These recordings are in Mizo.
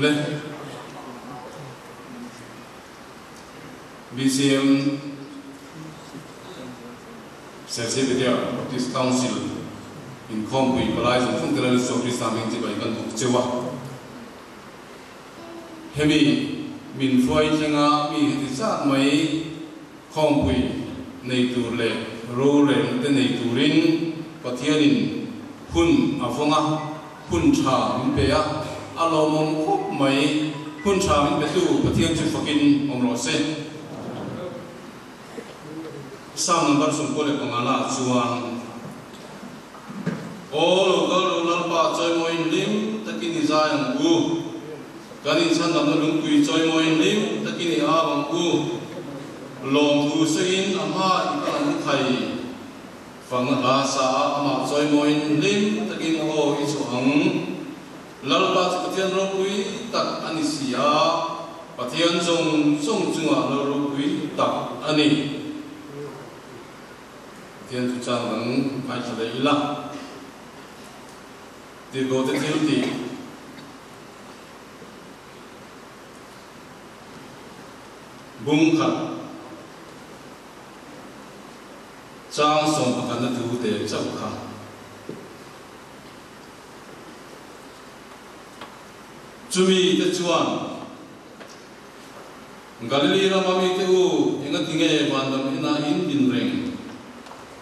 Le BCM Serchhip Area Baptist Council inkhawmpui palai zawng zawng te Lal Isua Krista hming chibai kan buk cheu a. Hemi min hruai thlenga mi heti zat mai khawmpui nei tur leh rorelna te nei turin Pathianin hun a vawng a, hun tha min pe a, a lawmawm khawp mai. Hun tha min petu Pathian chu fakin awm rawh se. Psalm number 95 lah chuan, Aw lo kal ru Lalpa chawimawiin hlim takin i zai ang u, kan inchhandamna lungpui chawimawiin hlim takin i au ang u, lawmthu sawiin a hma i kal ang u thai, fang a hla sa a amah chawimawiin hlim takin aw i chhuah ang. Lalpa chu Pathian ropui tak a ni si a, Pathian zawng zawng chungah lo ropui tak a ni. Pathian chu chang dang ngaithla leh ila, Tirhkohte thil tih. Bung khat chang sawmpakhatna thu te chauh kha. Chumi te chuan, Galili rama mite u, engati nge vanram ina in din reng?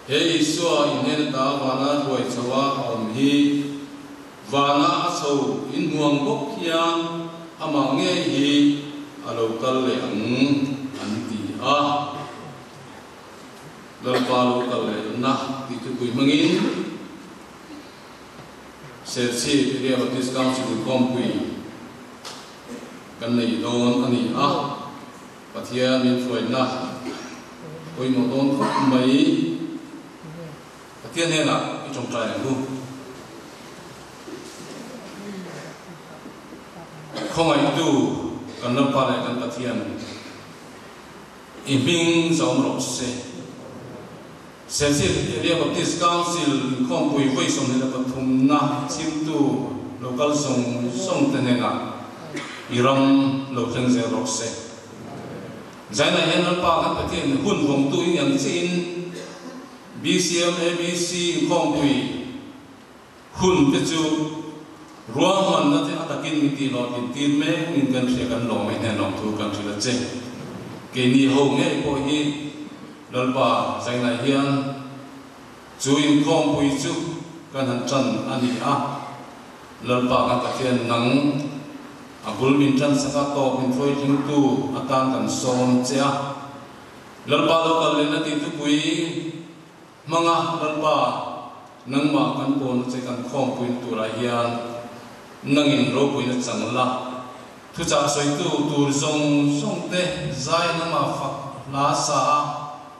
He Isua in hnen ata vana hruai chho a a awm hi, vana a chho in hmuang bawk hian amah ngei hi a lo kal leh ang, an ti a. Lalpa lo kal leh na tih thupui hmangin, Serchhip Area Baptist Council inkhawmpui kan nei dawn a ni a, Pathian min hruaina pawimawh dawn khawp mai. Pathian hnenah i tawngtai ang u. Khawngaihtu kan Lalpa leh kan Pathian i hming zawm rawh se. Serchhip Area Baptist Council inkhawmpui vawi 23 na chhimtu local zawng zawng te hnenah i ram lo thleng zel rawh se. Zainah hian Lalpa kan Pathian hun vawngtu in ang chiin BCM ABC inkhawmpui hun te chu ruahmanna te a takin min tih hlawhtlin tir mek in kan hria kan lawm mai hnen lawmthu kan hrilh a che. Keini ho ngei pawh hi Lalpa zainah hian chu inkhawmpui chu kan han tan a ni a, Lalpa kan Pathian nang a bul min tan sak a tawp min hruaitlingtu atan kan sawm che a, Lalpa lo kal lehna tih thupui hmanga Lalpa nangmah kan pawlna che kan khawmpuina turah hian nangin ropuina chang la. Thuchah sawitu tur zawng zawng te, zai nangmah fak hla sa a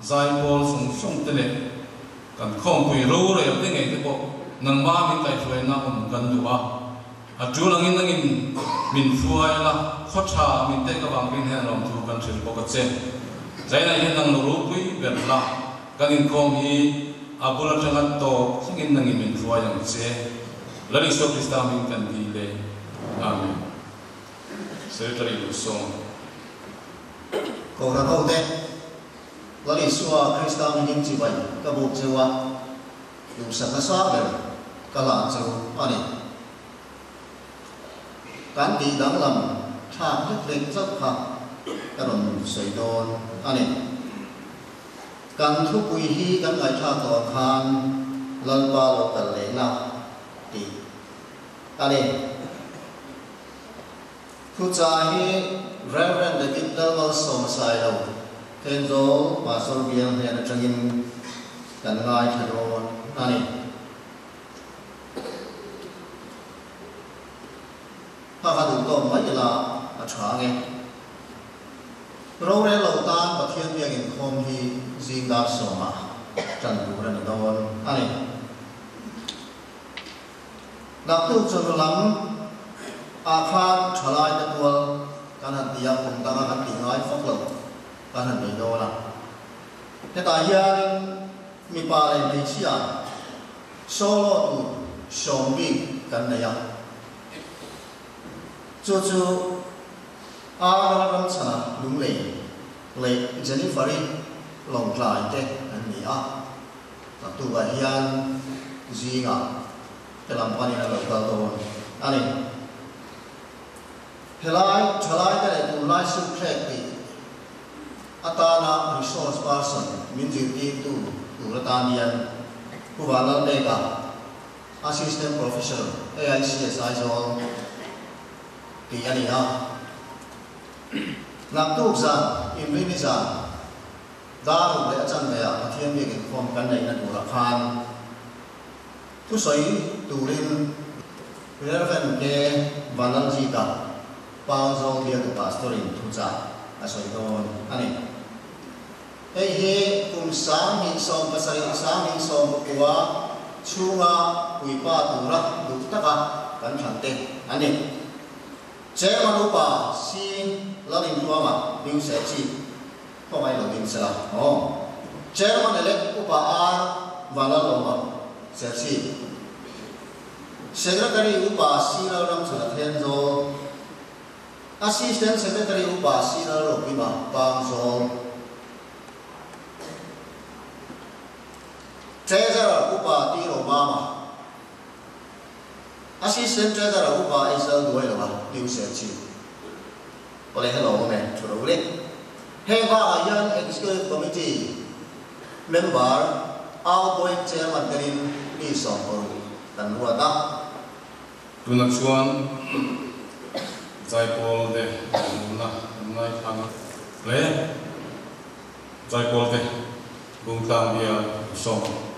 zai pawl zawng zawng te leh kan khawmpui rorel te ngei te pawh nangmah min kaihhruaina awm kan duh a. A tul angin nangin min hruai la, khaw tha min tek avang pawhin hian lawmthu kan hrilh bawk a che. Zainah hian nang lo ropui ber la, kan inkhawm hi a bul atanga tawp thlengin nangin min hruai ang che. Lal Isua Krista hming kan dil e. Amen. Secretary Luhsawm. Kohhran hote, Lal Isua Krista hmingin chibai ka buk cheu a, duhsak nasa ber ka hlan cheu a ni. Kan tih danglam thlak hlek hlek chauh kha ka rawn sawi dawn a ni. Kan thupui hi kan ngaihthlak tawh khan Lalpa lo kal lehna tih a ni. Thuchah hi Rev. David Lalmalsawma Sailo, Thenzawl Pastor Bial hnen atangin kan ngaithla dawn a ni. Kha ka duh tawk mai ila a tha nge. Rorel lo tan Pathian biak inkhawm hi zing dar sawmah tan tur a ni dawn a ni. Naktuk chawhnu lam ah khan thalai te pual kan han ti a, kum danga kan tih ngai fak lo kan han nei dawn a. Hetah hianin mipa leh hmeichhia solo tur sawm bik kan nei a. Chu chu Ar Ramchhana Lunglei leh Jennifer-i Lawngtlai te an ni a, naktukah hian zingah helam panin a lo kal dawn a ni. Helai thalaite leh tunlai sukthlek tih atana resource person min zirtirtu tur atan hian Pu Vanlalpeka, Assistant Professor, AICS Aizawl tih a ni a. Naktuk zan, Inrini zan, dar ruk leh a chanve-ah Pathian biak inkhawm kan neihna turah khan thusawi turin Rev. K. Vanlalzika, Pangzawng bialtu Pastor-in thuchah a sawi dawn a ni. Hei hi kum 2017, 2019 chhunga puipa tura duh taka kan thlan te a ni. Chairman upa C. Lalintluanga New Serchhip khawngaih lo ding sela aw. Chairman elect upa R. Vanlalawma Serchhip. Secretary upa C. Lalramchhana Thenzawl. Assistant Secretary upa C. Lalrokima Pangzawl. Treasurer upa T. Romama. Assistant Treasurer upa Israel duai lova New Serchhip. Awle hello awm e, thu ro le. Heng bakah hian Executive Committee member outgoing Chairman telin mi 16 kan ruat a. Tunah chuan Zaipawl te awmna kan ngaithla hle. Zaipawl te Bungtlang bial sawm.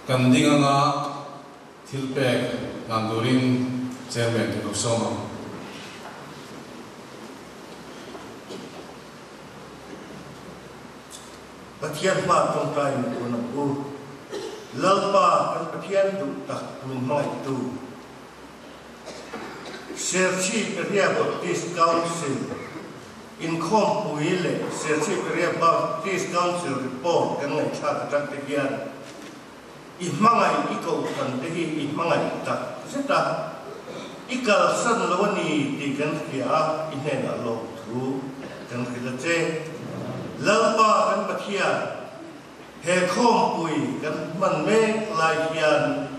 Kan ding anga thil pek hlan turin Chairman ka lo sawm ang. Pathian hma tawngtai in tun ang u. Lalpa kan Pathian duh tak min hmangaihtu. Serchhip Area Baptist Council inkhawmpui leh Serchhip Area Baptist Council report kan ngaihthlak atang te hian i hmangaih i kohhran te hi i hmangaih tak zet a, i kalsan lo a ni tih kan hria a, i hnenah lawmthu kan hrilh a che. Lalpa kan Pathian, He khawmpui kan hman mek lai hian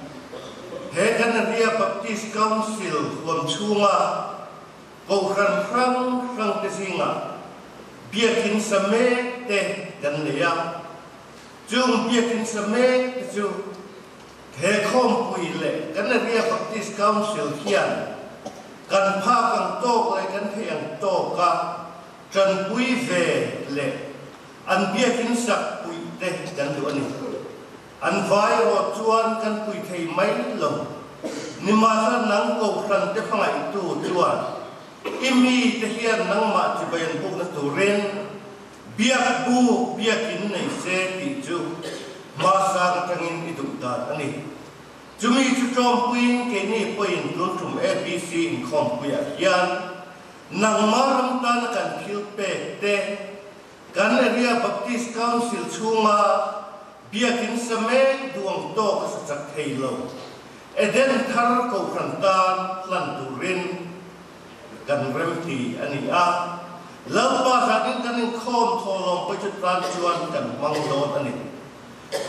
he Canada Baptist Council huam chhunga Kohhran hrang hrangte zingah biakinn sa mek te kan nei a. Chung biakinn sa mek te chu he khawmpui leh Canada Baptist Council hian kan phak ang tawk leh kan theih ang tawka tanpui ve leh An biakin sak puih te kan duh a ni. An vai erawh chuan kan pui thei mai lo. Nimahsela nang Kohhran te hmangaihtu chuan i mi te hian nangmah chibai an bukna turin biak buk biakin nei se tih chu hmasang atangin i duh dan a ni. Chumi chu tlawmpuiin keini pawhin tun tum ABC inkhawmpuiah hian nangmah ram tana kan thil pek te Kan Area Baptist Council chhunga biakin sa mek duang tawk a sa chak thei lo. Eden thar Kohhran tan hlan turin kan remti a ni a. Lalpa zanin kan inkhawm thawhlawm pawh chu tan chuan kan hmang dawn a ni.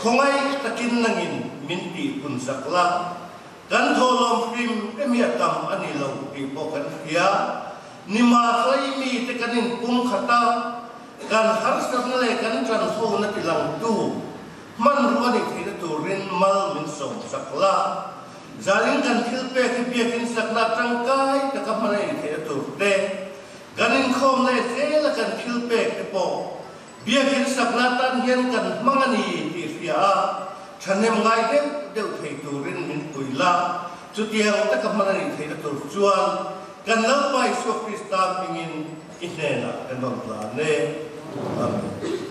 Khawngaih takin nangin min tih pun zak la, kan thawhlawm hrim hrim hi a tam a ni lo tih pawh kan hria. Nimahsela mite kan inpum khat a, kan harsatna leh kan ṭanhona tilangtu hmanrua nih theihna turin mal min sawm sak la. Zalin kan thil pek hi biakin sakna ṭangkai taka hman a intheihna tur te, kan inkhawm leh zela kan thil pek te pawh Biakinn sakna tan hian kan hmang a ni tih hria a, thahnem ngai deuh deuh thei turin min pui la. Chutiang taka hman a nih theihna tur chuan kan Lalpa Isua Krista hmingin i hnenah kan rawn hlan e. Amen.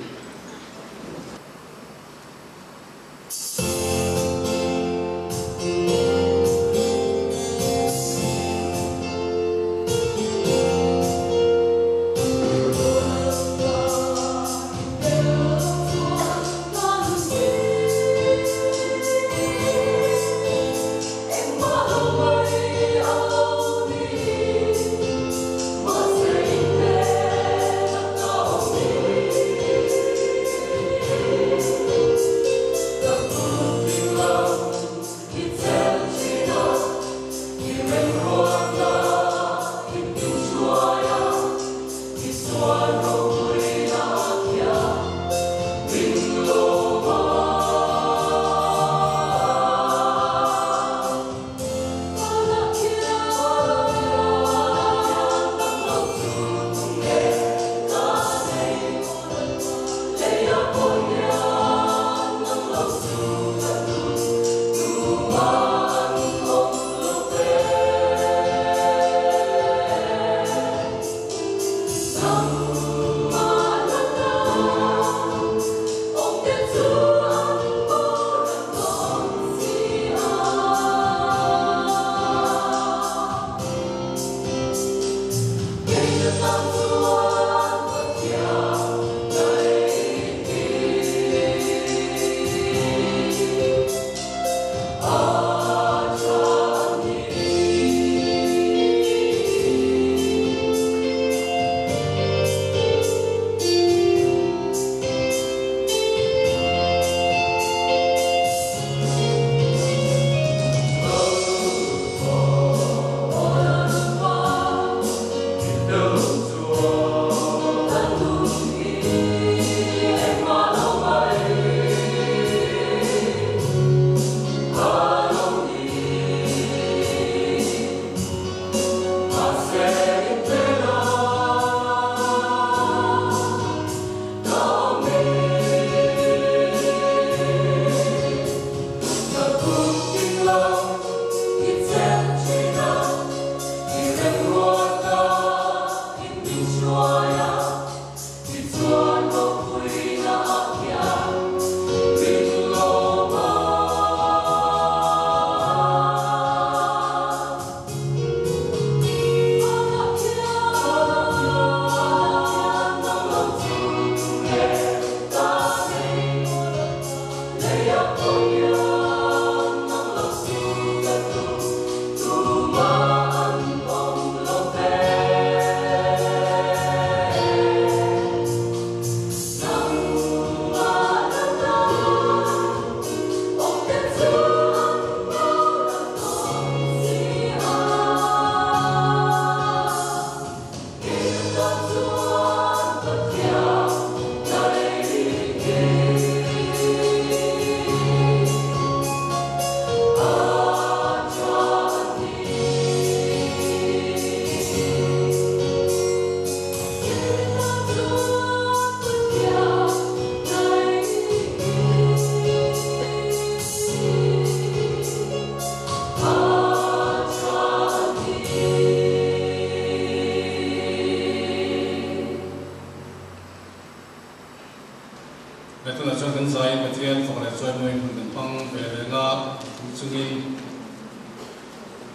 Le tunah chuan kan zaiin Pathian fak leh chawimawi hun kan hmang ve leh nga chungin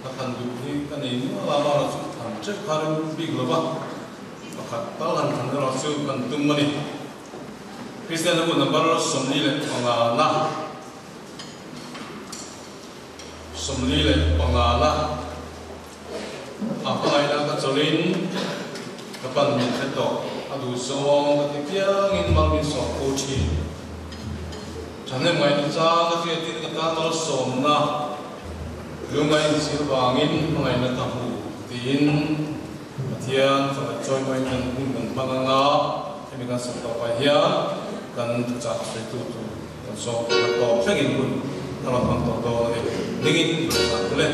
ka than duh hi ka nei nual a, amaherawh chu than teuh kha rem bik lo va, pakhat tal han than erawh chu kan tum a ni. Kristian lam number 45 na 45 na a hmangaihna ka chawlhin ka pan min hre tawh a duh zawng ka ti piangin mal min sawm fo thin. Thahnem ngaihna chang ka hriatin ka tan malsawmna lunga inchhir vangin hmangaihna ka hmu tiin Pathian fapa chawimawiin kan hun kan hmang anga hemi kan sak tawh pah hian kan thuchah sawitu tur kan sawm tur a tawp thlengin hun a rawn hmang tawh dawn a ni. Dingin hun a hmang le.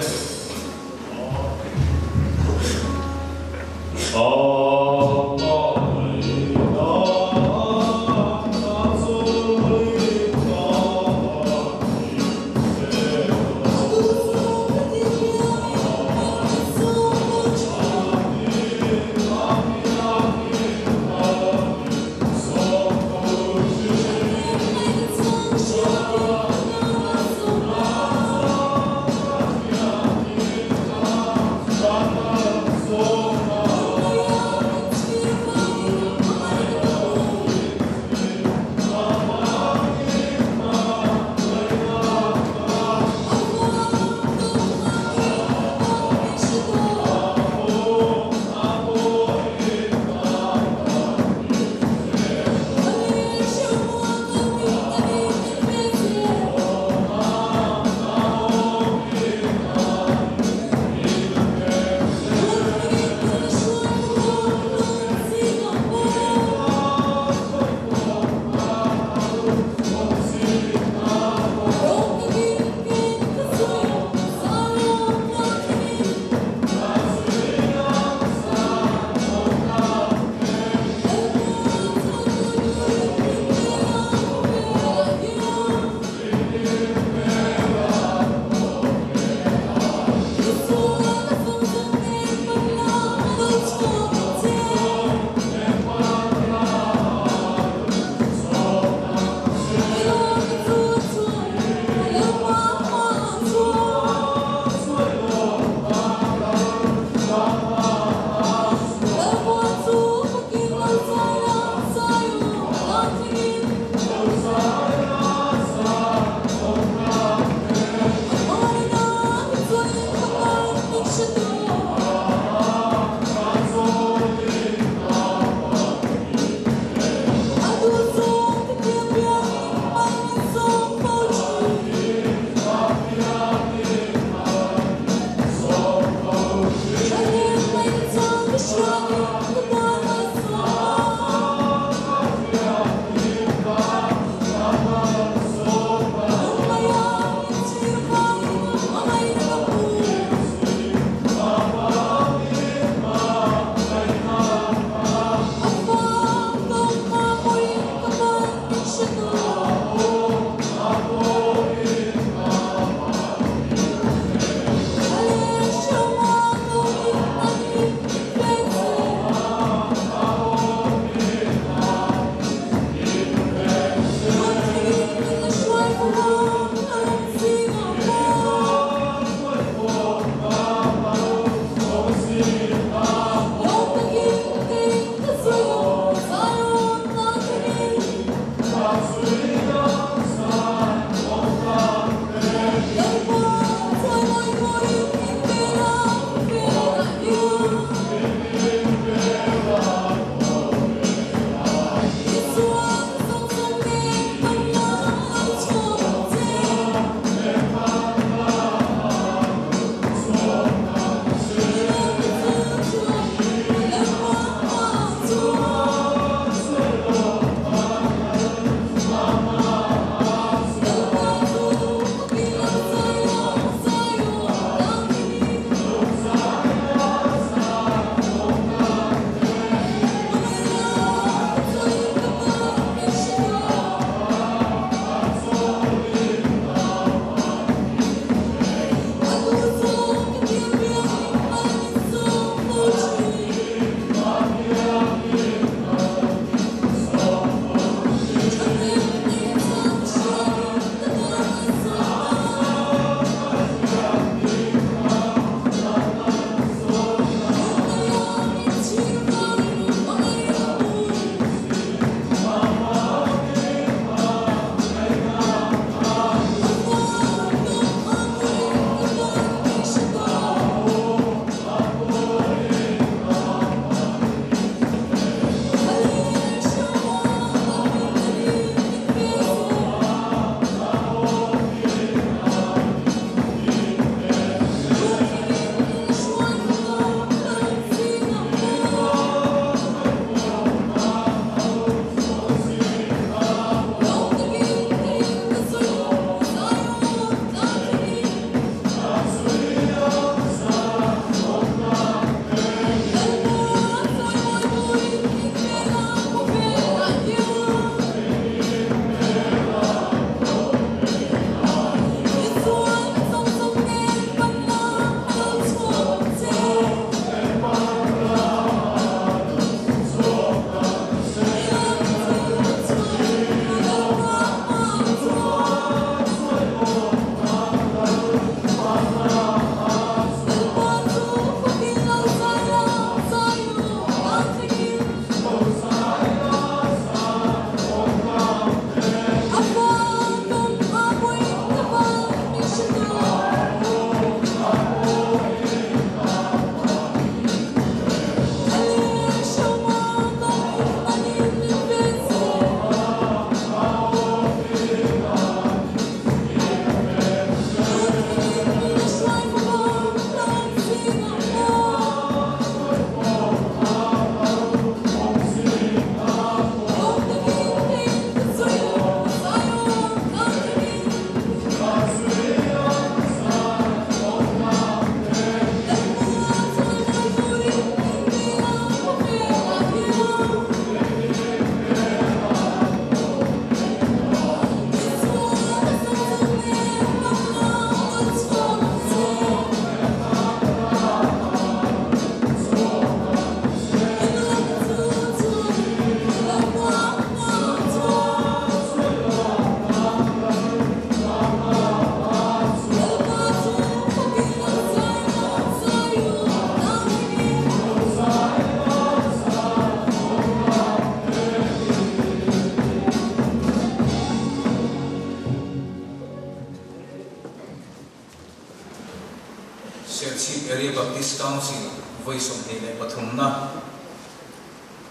Area Baptist Council vawi 23 na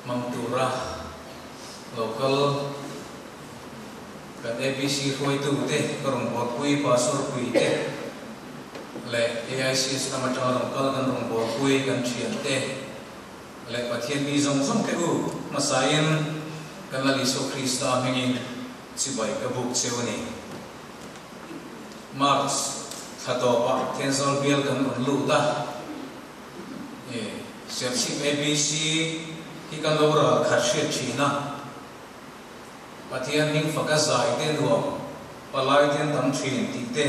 hmang tura local kan ABC hruaitute ka rawngbawlpui Pastor Puite leh AICS lam atanga rawn kal kan rawngbawlpui kan thiante leh Pathian mi zawng zawng te u hmasain kan Lal Isua Krista hmingin chibai ka buk cheu a ni. March thla tawpah Thenzawl bial kan rawn lut a, e Serchhip ABC hi kan lo ral khat hriat thin a, Pathian hming faka zai te nuam palai te an tam thin tih te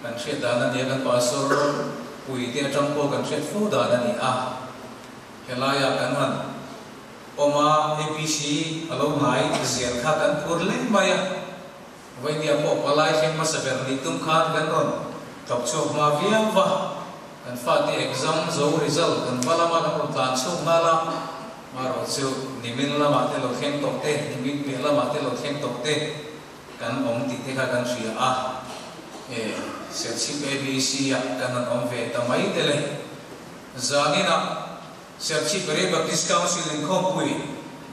kan hriat dan a ni a, kan Pastor pui te atang pawh kan hriat fo dan a ni a, helaiah kan han awm a, ABC a lo ngai zel kha kan phur leh mai a. Vawinia pawh palai thleng hmasa ber nih tum khan kan rawn tlawk chhuak hma viau va, kan fate exam zo result kan va lama kan rawn tlan chhuak nghal a, marawh chu nimin lamah te lo thleng tawh te, nimin piah lamah te lo thleng tawh te kan awm tih te kha kan hria a, e Serchhip ABC ah kan han awm ve ta mai te le. Zaninah Serchhip Area Baptist Council inkhawmpui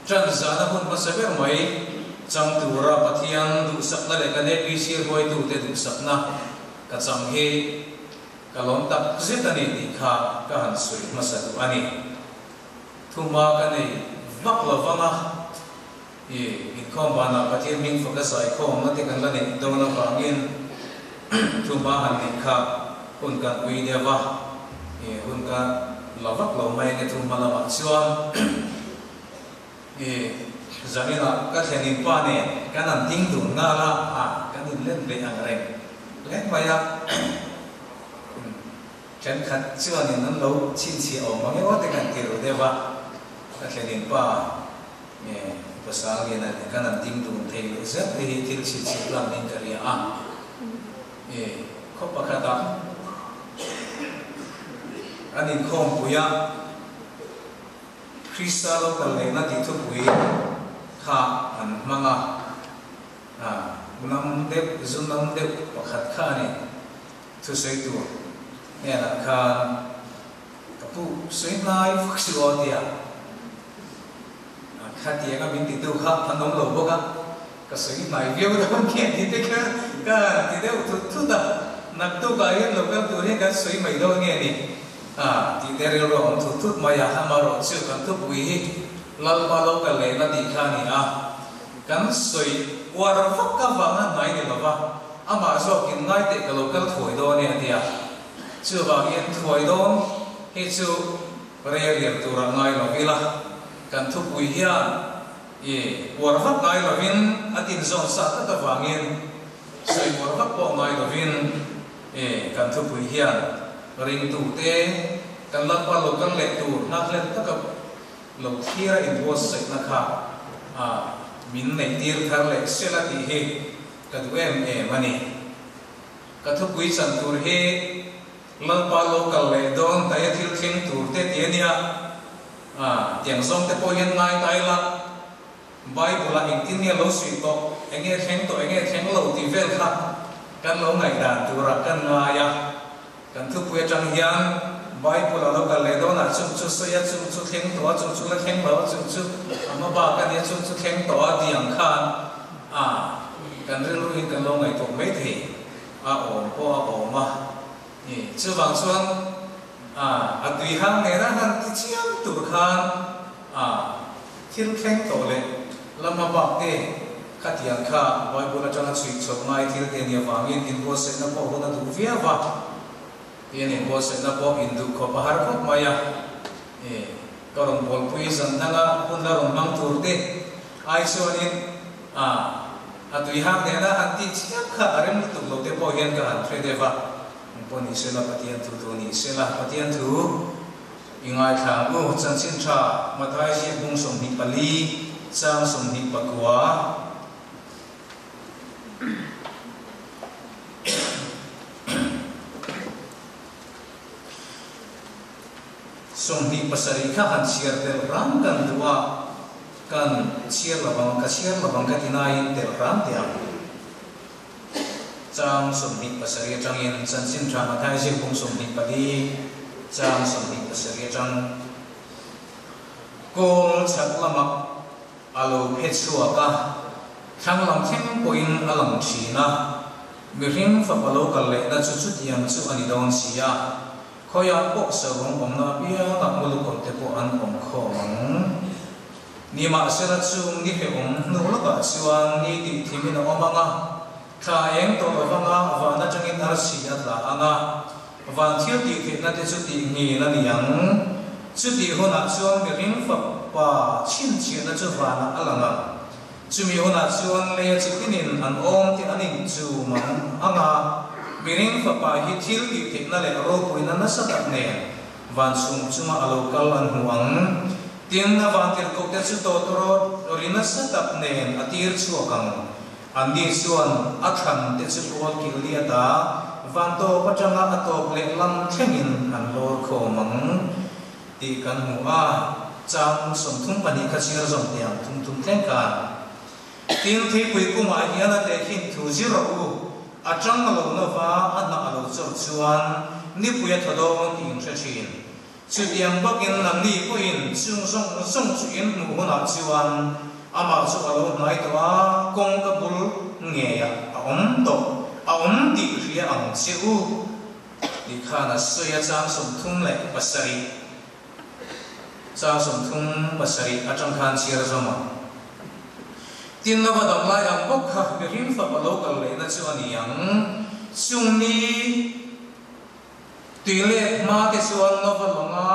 ṭan zana hun hmasa ber mai chang tura Pathian duhsakna leh kan APC hruaitute duhsakna ka chang hi ka lawm tak zet a ni tih kha ka han sawi hmasa duh a ni. Thuma ka nei vak lo vang a, i inkhawm banah Pathian hming faka zaikhawmna te kan la neih dawn avangin thuma han neih kha hun kan ui deuh a, i hun ka la vak lo mai enge thuma lamah chuan i zaninah ka thlenin pa nen kan han ding dun nghal a, a kan inlen ve ang reng leng mai a. Thenkhat chuanin an lo chhinchhiah awm ang emaw te kan ti ru deuh a, ka thlenin pa nge pasal nge na kan han ding dun thei leh zet te hi thil chhinchhiah lam niin ka ria a. E khaw pakhatah an inkhawmpui a, Krista lo kal lehna tih thupui kha an hmang a, a nam deuh zu nam deuh pakhat kha a ni. Thusawi tur hnenah khan ka pu sawi hnai vak si aw tia khatianga min titu kha an awm lo bawk a, ka sawi hnai viau dawn nge tih te kha ka han ti deuh thut thut a, naktukah hian lo kal tur hian kan sawi mai dawn nge ni tih te rilru a awm thut thut mai a, amaherawh chu kan thupui hi Lalpa lo kal lehna tih kha a ni a, kan sawi uar vak avanga hnai ni lova, Amah zawkin ngai teh ka lo kal thuai dawn e a ti a. Chuvangin thuai dawn hi chu rei rial turah ngai lo ila, kan thupui hian i uar vak ngai lovin a tinzawn sa tlat avangin sawi uar vak pawh ngai lovin i kan thupui hian ringtute kan Lalpa lo kal leh tur nghakhlel taka lo thlir a inbuatsaihna kha a min neihtir thar leh sela tih hi Ka duh em em a ni. Ka thupui chan tur hi Lalpa lo kal leh dawn hnaia thil thleng tur te ti a nia. A, tiang zawng te pawh hian ngai ta ila, Bible ah engtin nge lo suih tawh, enge thleng tawh, enge thleng lo tih vel kha kan lo ngaihdan turah kan ngai a. Kan thupui atang hian Bible a lo kal leh dawnah chung chu sawi a, chung chu thleng tawh a, chung chu la thleng lo a, chung chu a hma bak a nia, chung chu thleng tawh a tih ang khan a kan rilruin kan lo ngaihtuah mai thei a, awm pawh a awm a ni. Chuvang chuan a a tui hang nena han ti chiam tur khan a thil thleng tawh leh la hma bak te khatiang kha Bible atanga chhuih chhoh ngai thil te nia vangin inbuatsaihna pawh hun a duh viau va, tian inbuatsaihna pawh induh khawp a har khawp mai a, e ka rawn bawlpui zan danga hun la rawn hmang tur te ai chuanin a a tui hang nena han tih chiam kha a rem lutuk lo te pawh hian ka han hre deuh va, engpawh ni sela Pathian thu thu ni sela Pathian thu I ngaithla ang u, chanchin tha Mathai ziak bung 24, chang 29. 27 kha han chhiar tel ram kan duh a, kan chhiar lovang, ka chhiar lovang ka ti naiin tel ram teh ang. Chang 27 atangin Chanchin Tha Matthai ziak bung 24 chang 27 atang kawl chhak lamah a lo phe chhuak a, thlang lam thleng pawhin a lang thin a, mihring fapa lo kal lehna chu chutiang chu a ni dawn si a, khawiah pawh saruang awmna apiangah mulukawm te pawh an awm khawm ang. Nimahsela chung ni hrehawm hnu lawkah chuan ni tih thimin a awm ang a, thla eng tawh lo vang a, van atangin arsi a tla ang a, van thil tih theihna te chu tih ngil a ni ang. Chutih hunah chuan mihring fapa chhinchhiahna chu vanah a lang ang. Chumi hunah chuan leia chi tinin an awm te an inchum ang ang a, mihring fapa hi thil tih theihna leh ropuina nasa tak nen Van chung chunga a lo kal an hmu ang. Tin, a vantirhkohte chu tawtawrawt ri nasa tak nen a tir chhuak ang. Anni chuan a thlan te chu kawl kil li ata van tawp atanga a tawp leh lam thlengin an lawr khawm ang tih kan hmu a. Chang 32 kha chhiar zawm teh ang thum thum thleng khan. Tin, theipui kumah hian a tehkhin thu zir rawh u, a tang a lo nova a hnah a lo chawr chuan nipui a thaw dawn tih in hre thin. Chutiang bakin nangni pawhin chung zawng zawng chu in hmuh hunah chuan amah chu a lo hnai tawh a, kawngka bul ngeiah a awm tawh, a awm tih hria ang che u tih khan a sawi a, chang 37. Chang 37 atang khan chhiar zawm ang. Tin, a va dam lai ang bawk kha mihring fapa lo kal lehna chu a ni ang. Chung ni tui let hma te chuan Nova lawnga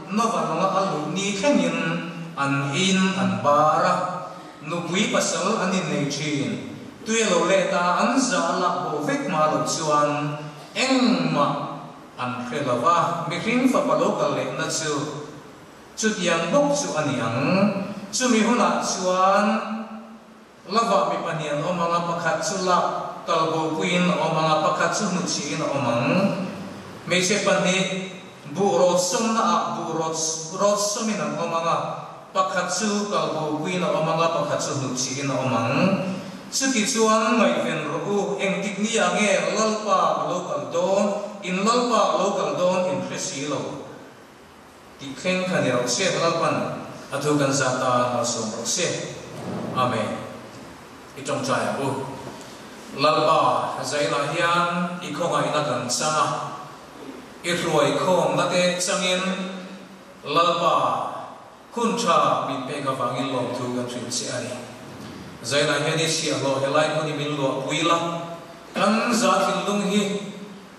Nova lawnga a luh ni thlengin an in an bar a, nupui pasal an innei thin. Tui a lo let a, an zah lak bo vek hma loh chuan engmah An hre lo va, mihring fapa lo kal lehna chu chutiang bawk chu a ni ang. Chumi hunah chuan lava mi pahnih an awm ang a, pakhat chu lak kal bopuiin a awm ang a, pakhat chu hnuchhihin a awm ang. Hmeichhe pahnih buh rawt sawmnaah buh rawt rawt sawmin an awm ang a, pakhat chu kal bopuiin a awm ang a, pakhat chu hnuchhihin a awm ang. Chuti chuan ngaihven rawh u, engtik ni ah nge Lalpa a lo kal dawn, in Lalpa a lo kal dawn in hre si lo tih thleng kha ni rawh se, Lalpan a thu kan zah ta malsawm rawh se. Amen. I tawngtai ang u. Lalpa, zainah hian i khawngaihna kan chang a, i hruai khawmna te changin Lalpa, Hun tha min pek avangin lawmthu kan hrilh che a ni. Zainah hian i chhiahhlawh helai hmun i min luahpui la, kan za thinlung hi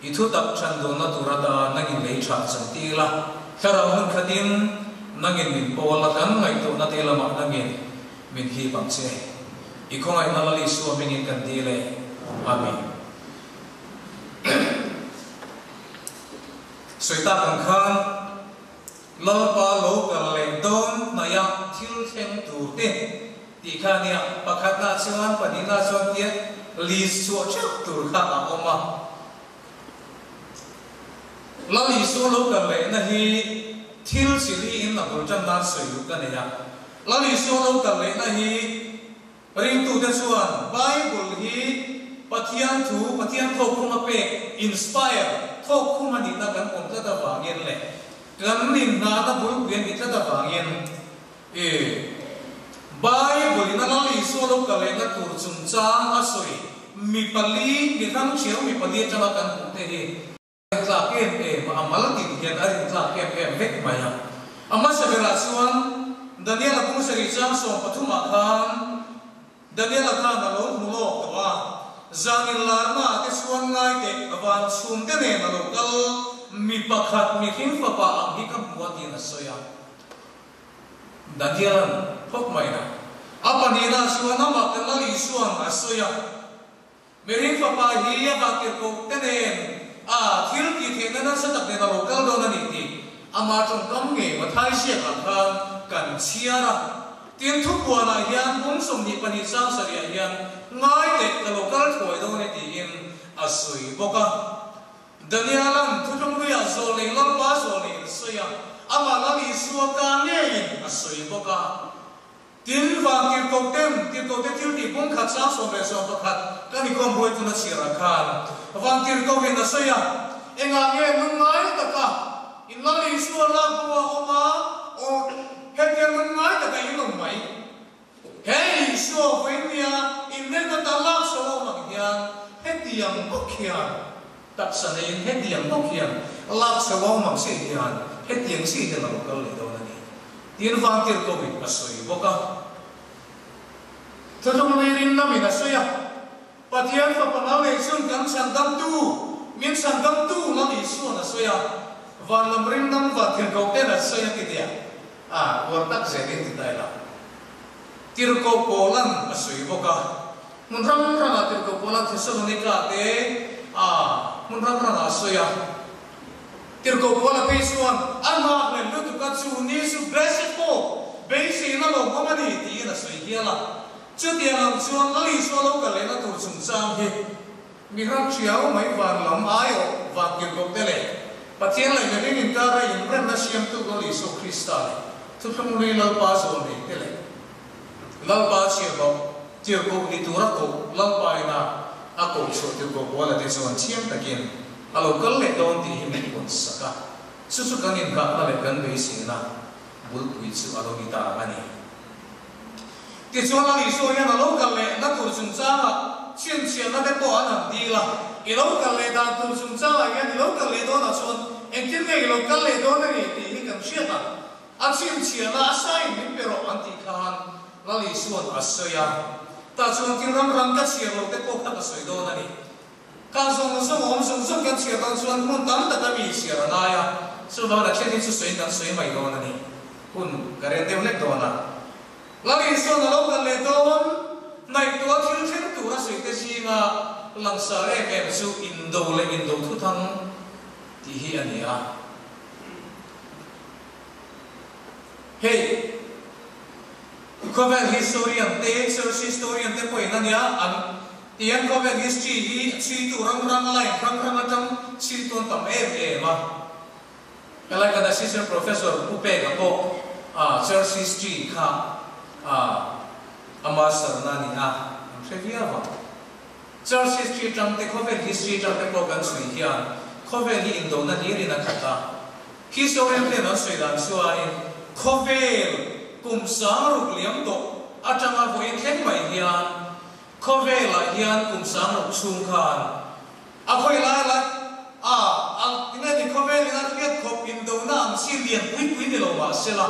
i thu tak than dunna tur atan nangin lei tha chan ti la, thlarau hmun khatin nangin min pawl la, kan ngaihtuahna te lamah nangin min hip ang che. I khawngaihna Lal Isua hmingin kan dil e. Amen. Sawi tak ang khan. Lalpa lo kal leh dawn hnaia thil thleng tur te tih kha nia, pakhatna chuan pahnihna chuan tia list chhuah theuh tur kha a awm a. Lal Isua lo kal lehna hi thil chi liin a bul tan nan sawi duh ka nei a. Lal Isua lo kal lehna hi Ringtute chuan Bible hi Pathian thu, Pathian thawkkhum a pek, inspire, thawkkhum a nihna kan awm tlat avangin leh kan inhnahna bulpui a nih tlat avangin i Bible in a Lal Isua lo kal lehna tur chungchang a sawi mi pali, mi hrang thiau mi pali atanga kan hmuh te hi A rintlak em em a, a mal tin hian a rintlak em em vek mai a. A hmasa berah chuan Daniela kung sarih chang 13 ah khan Daniela khan a lo hmu lawk tawh a, zanin larna ah te chuan ngai teh van chhum te nen a lo kal mi pakhat mihring fapa ang hi ka hmu a tiin a sawi a. Daniela'n phawk mai na. A pahnihna chuan amah kan Lal Isua'n a sawi a. Mihring fapa hi a vahtirhkoh te nen a thil tih theihna nasa tak nen a lo kal dawn a ni tih ama tawngkam ngei Mathai ziakah khan kan chhiar a. Tin, thupuanah hian bung 22 sang sarihah hian ngai teh ka lo kal thuai dawn e tiin a sawi bawk a. Daniela'n thuthlungluiah zawlnei Lalpa zawlneiin a sawi a, amah Lal Isua ka ngeiin a sawi bawk a. Tin, Vantirhkoh ten Tirhkohte thil tih pum khat sang 11 kan inkhawm hruaituna chhiarah khan Vantirhkohin a sawi a, Engah nge lungngai taka in Lal Isua lak bo a awm a, aw, hetia lungngai taka in awm mai? He Isua vawinia inremna ta lak chho a awm ang hian hetiang bawk hian taksa neiin hetiang bawk hian lak chho a awm ang chiah hian hetiang chiah hian a lo kal leh dawn a ni. Tin Vantirhkohin a sawi bawk a. Thuthlung hlui rinnamin a sawi a, Pathian Fapa mal nei chun kan chhandamtu, min chhandamtu Lal Isua'n a sawi a, van lam ringnam Vantirhkoh ten an sawi a ti tia, a uar tak zelin ti ta ila. Tirhkoh Paula'n a sawi bawk a, hmun hrang hrangah Tirhkoh Paula'n Thesalonika te a hmun hrang hrangah a sawi a. Tirhkoh Paula phei chuan a nghakhlel lutuk a, chu ni chu blessed hope, beiseina lawmawm a ni tiin a sawi hial a. Chutiang ang chuan Lal Isua lo kal lehna tur chungchang hi mi ram ṭhiau mai van lam aiawh van tirhkoh te leh Pathian leh mihring inkara inremna siamtu Lal Isua Krista leh Thuthlung Hlui Lalpa zawlnei te leh Lalpa chhiahbauh tirhkoh ni tura koh Lalpa ina a koh chhuah tirhkoh Paula te chuan chiang takin a lo kal leh dawn tih hi min puan sak a, chu chu kan inghahna leh kan beiseina bulpui chu a lo ni ta a ni. Tichuan Lal Isua hian a lo kal leh na tur chungchangah chhinchhiahna te pawh an han dil a, I lo kal leh dan tur chungchangah hian i lo kal leh dawnah chuan engtin nge i lo kal leh dawn a ni tih hi kan hriat ang. A chhinchhiahna a sain min pe rawh an tih khan Lal Isua'n a sawi a, tah chuan thil ram ram ka chhiar lo te pawh kha ka sawi dawn a ni. Kal zawng zawng awm zawng zawng kan chhiar dawn chuan hmun tam taka mi chhiar a ngai a, chuvang a then hi chu sawiin kan sawi mai dawn a ni. Hun ka ren deuh hlek dawn a. Lal Isua'n a lo kal leh dawn, ngaihtuah thil thleng tur a sawi te zinga langsar em em chu indo leh indo thuthang tih hi a ni a. Hei, khawvel historian te, church historian te pawhin a nia an. Tiang khawvel history hi chhuitu ram rang line hrang hrang atang chhui tawn tam em em a. Helai kan assistant professor Pu Peka pawh church history kha a master na ni a, an hre viau ang. Church history atang te khawvel history atang te pawh kan chhui hian khawvel hi indona hlirin a khat a. Historian ten an sawi dan chuanin khawvel kum 6000 liam tawh atanga vawiin thleng mai hian Khawvelah hian kum 6000 chhung khan a khawi lai lai a ang tinge ni khawvelin a hriat khawp indona ang chi lian pui pui ni lo mah sela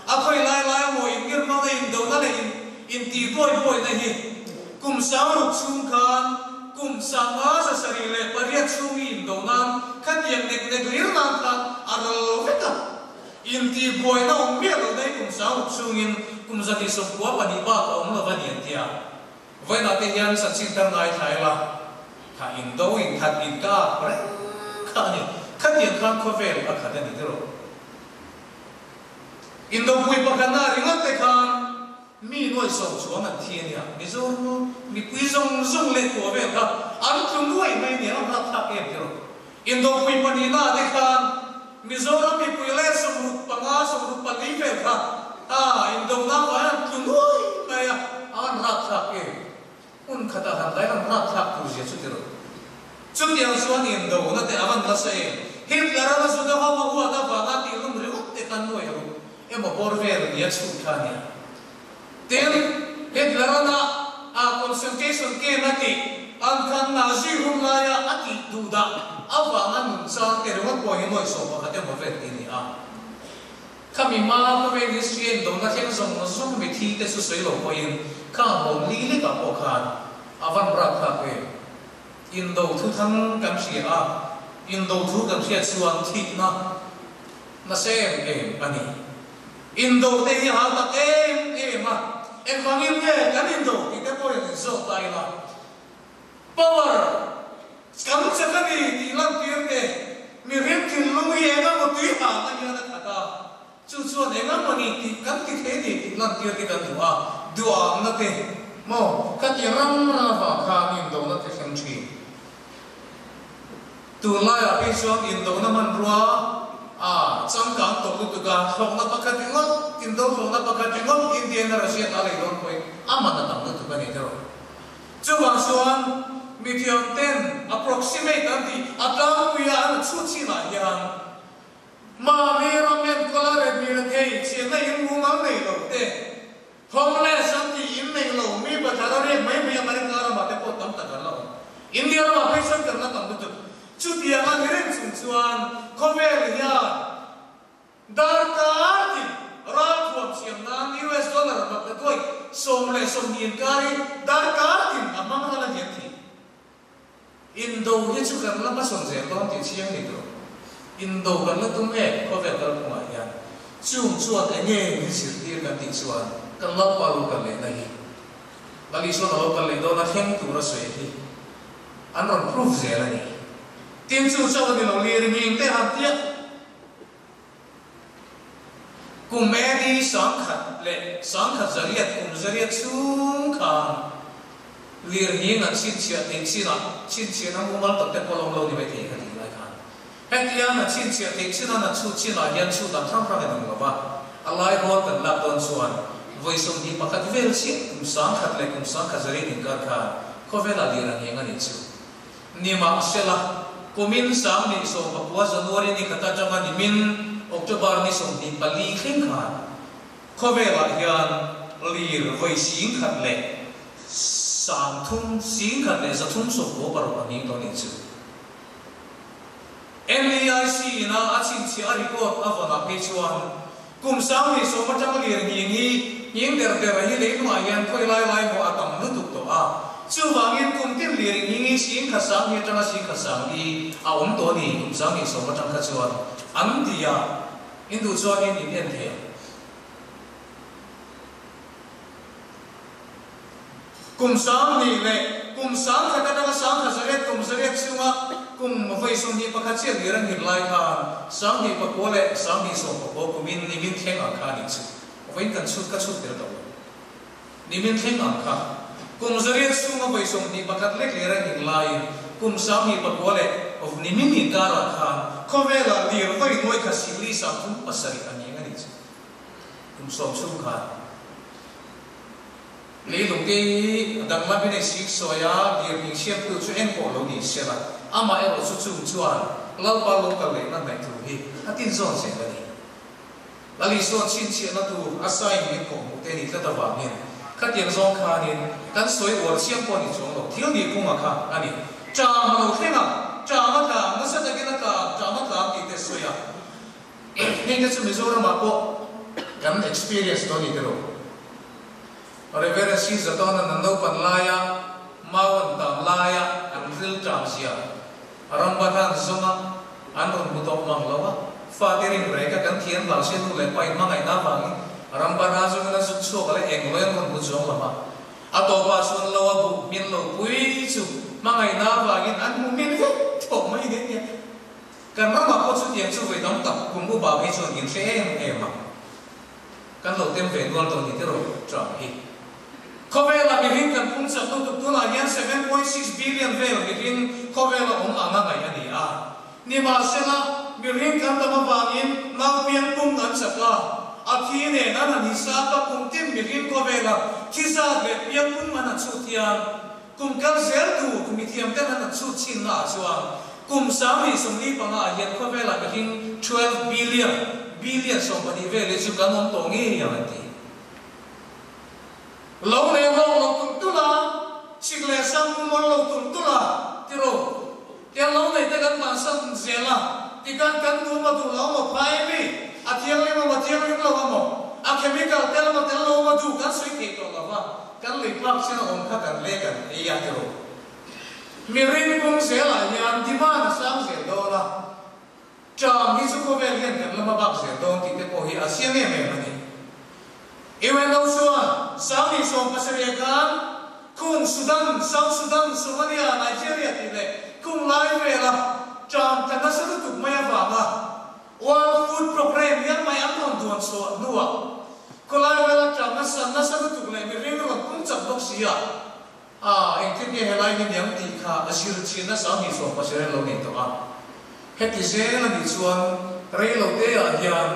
a khawi lai lai amaw inngirhmawna indona leh in intih buai buaina hi kum 6000 chhung khan kum 578 chhung hi indona'n khatiang nek nek lir nan khan a ral lo vek a. Intih buaina awm miah lo daih kum 6000 chhungin kum 192 bak a awm lo va ni an ti a. Vawiinah te hian chanchin tar ngai thla ila, kha indo in khat in ka ap reng kha a ni. Khatiang khan khawvel a khat a ni tiraw. Indo pui pakhatna ringawt te khan mi nuai sawm chuang an thi a nia. Mizoram mipui zawng zawng leh kuah vel kha an tlu nuai mai a nia, a hrathlak em tiraw. Indopui pahnihna te khan Mizoram mipui leh 65, 64 vel kha a indona vaiin an tlu nuai mai a, a an rapthlak em? Hmun khatah han dai an rapthlak tur zia chu ti rawh. Chutiang chuan indona te a van nasa em? Hitler a Juda ho a huat avanga tih lum ringawt te khan nuai ruk emaw bawr vel nia chhut kha a nia. Tin, Hitler ana a concentration camp a tih ang khan Nazi hun laia a tih duh dah avanga nunchang te ringawt pawh hi nuai 11 emaw vel ti a ni a. Khami hma khawvel history a indona thleng zawng zawng mithi te chu sawi lo pawhin khang hlawm li lekah pawh khan a van rapthlak em. Indo thuthang kan hria a, indo thu kan hriat chuan thihna nasa em em a ni. Indo te hi hal tak em em a, engvangin nge kan indo tih te pawhin in zawk ta ila, power kan chak a ni tih lantir te, mihring thinlung hi eng emaw tui hahna hian a khat a, chu chuan eng emaw ni tih kan ti thei ni tih lantir te kan duh a, duhawmna te maw khatiang ram ram avang khan indona te thleng thin. Tunlaiah phei chuan indona hmanrua. A changkang tawh lutuk a, thlawhna pakhat ringawt, indo thlawhna pakhat ringawt India in a Russia ta lei dawn pawhin a man a tam lutuk a ni tiraw. Chuvang chuan mithiam ten approximate an tih a tlangpuia an chhut chinah hian mahni ram enkawl a rem mila thei chianna in mumal nei lo te, homeless an tih in nei lo mi bathlar a riak mai mai America ramah te pawh tam tak an la awm. India ramah phei chuan kan la tam lutuk. Chutiang a ni reng chung chuan khawvel hian darkar tin ralthuam siam nan US dollar maktaduai 120 inkar hi darkar tin a hmang ral a ni an ti. Indo hi chu kan la hmasawn zel dawn tih chiang ni tawh. Indo kan la tum em khawvel kalphungah hian. Chung chuan eng nge min zirtir kan tih chuan kan Lalpa lo kal lehna hi Lal Isua lo kal leh dawna thleng tur a sawi hi an rawn proof zel a ni. Tin chu chauh a ni lo, lir nghing te han tiah kum AD 1100 kum zariat chhung khan lir nghing an chhinchhiah theih chinah chhinchhiahna mumal tak te pawh lawm lo ni mai thei ka tih lai khan hetiang an chhinchhiah theih chinah an chhut chinah hian chhut an hrang hrang in ang lo va, a lai hawl kan lak dawn chuan vawi 21 vel chiah kum 1000 leh kum 1100 inkar khan Khawvela lir a ngheng a nih chu. Nimahsela, kumin 2019 January ni khat atanga nimin October ni 24 thleng khan khawvelah hian lir vawi 10,000 leh 30, 1,396 a ngheng tawh a nih chu. NEIC ina a chhinchhiah a record a vawnah phei chuan kum 2010 atanga lir nghing hi nghing der der hi leilungah hian khawi lai lai maw a tam lutuk tawh a. Chuvangin kum tin lir nghing hi 10,000 hi atanga 10,000 hi a awm tawh a ni kum 2010 atang kha chuan an ti a, in duh chuanin in en thei ang. Kum 2000 leh kum 10,000 atanga 1100 kum zariat chhunga kum vawi 21 chiah lir a nghin lai khan 29 leh 2019 kumin nimin thleng ang kha a nih chu. Vawiin kan chhut ka chhut tel tawh lo. Nimin thleng ang kha kum zariat chhunga vawi 21 lek lir a nghin laiin kum 29 leh nimin inkarah khan khawvelah lir vawi nuai kha singli 37 a ngheng a nih chu. Kum 10 chhung khan Leilung te hi a danglam in ei sik sawi a, lir hming siamtu chu eng pawh lo ni sela, amah erawh chu chung chuan Lalpa lo kal lehna hnaih thu hi a tin zawn zel a ni. Lal Isua chhinchhiahna tur a sign min kawh hmuh te ni tlat avangin khatiang zawng khanin kan sawi uar chiang pawh ni chuang lo, thil nih phunga kha a ni. Ṭam a lo thleng a, ṭam a tla, nasa takin a tla, ṭam a tla ang tih te sawi a. Heng te chu Mizoramah pawh kan experience tawh a ni tiraw? Reverend C. Zatawna nan naupan laia mau an tam laia an ril ṭam zia Rambathan zawnga an rawn hmu tawh mang lo a, fate rin rek a kan thian hlau sia nu leh pa in hmangaihna avangin Rambatha zawngin an zuk chhuak leh eng lawi an rawn hmu chuang lo a, a tawpah chuan lo a buh hmin lo pui chu hmangaihna avangin an hmu hmin vek tawh mai nen nia. Kan ramah pawh chutiang chu vawi tam tak kum upa phei chuan in hre em em a, kan lo tem ve nual tawh ni tiraw Trump hi. Khawvela mihring kan phung chak lutuk tunah hian 7.6 billion vel mihring khawvela awm ang a ngaih a ni a. Nimahsela, mihring kan tam avangin naupiang pung an chak a, a thi nen an han hisap a kum tin mihring khawvela thi zat leh piang pung an han chhut hian Kum kal zel tu kum mithiam ten an han chhut chin na ah chuan kum 2045 ah hian khawvelah mihring 12 billion, billion 12 vel hi chu kan awm tawh ngei ang an ti. Lo leh hlawk lo tulh tulh a, sik leh sang mumal lo tulh tulh a, tiro tiang lo nei te kan bansan zel a, tikan kan duh maw duh lo maw phai mi, a thianghlim amaw thianghlim lo amaw, a chemical tel amaw tel lo amaw duh kan sawi thei tawh lo va. Kan lei tlak chin a awm kha kan lei kan ei a tiraw. Mihring pung zelah hian demand a sang zel dawn a, ṭam hi chu khawvel hian kan lama bak zel dawn tih te pawh hi a chiang em em a ni. UNO chuan 2017 khan khung Sudan, South Sudan, Somalia, Nigeria tih leh khung lai vela ṭam tla nasa lutuk mai avanga World Food Programme hian mai an rawn duan chhuah hnuah khawlai vela ṭam nasa nasa lutuk leh mihring rawn pung chak bawk si a, a engtin nge helai hi niang tih kha a zir chin nasa 27 lo nei tawh a. Heti zel a nih chuan Rei lo te ah hian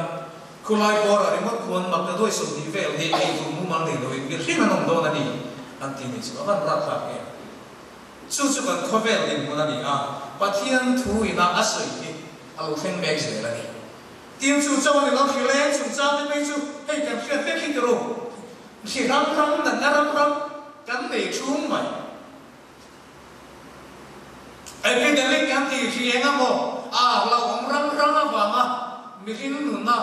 khulai bawr ah ringawt khuan maktaduai 20 vel hi ei tur mumal nei loin mihring an awm dawn a ni an ti ni chu a van rapthlak em. Chu chu kan khawvel dinhmun a ni a, Pathian thu ina a sawi hi a lo thleng mek zel a ni. Tin chu chauh a ni lo, hrileng chungchang te phei chu hei kan hriat vek hi ti ru. Hri ram ram natna ram ram kan nei chhung mai. Epidemic kan tih hri eng emaw a hlauhawm ram ram avanga mihring nunna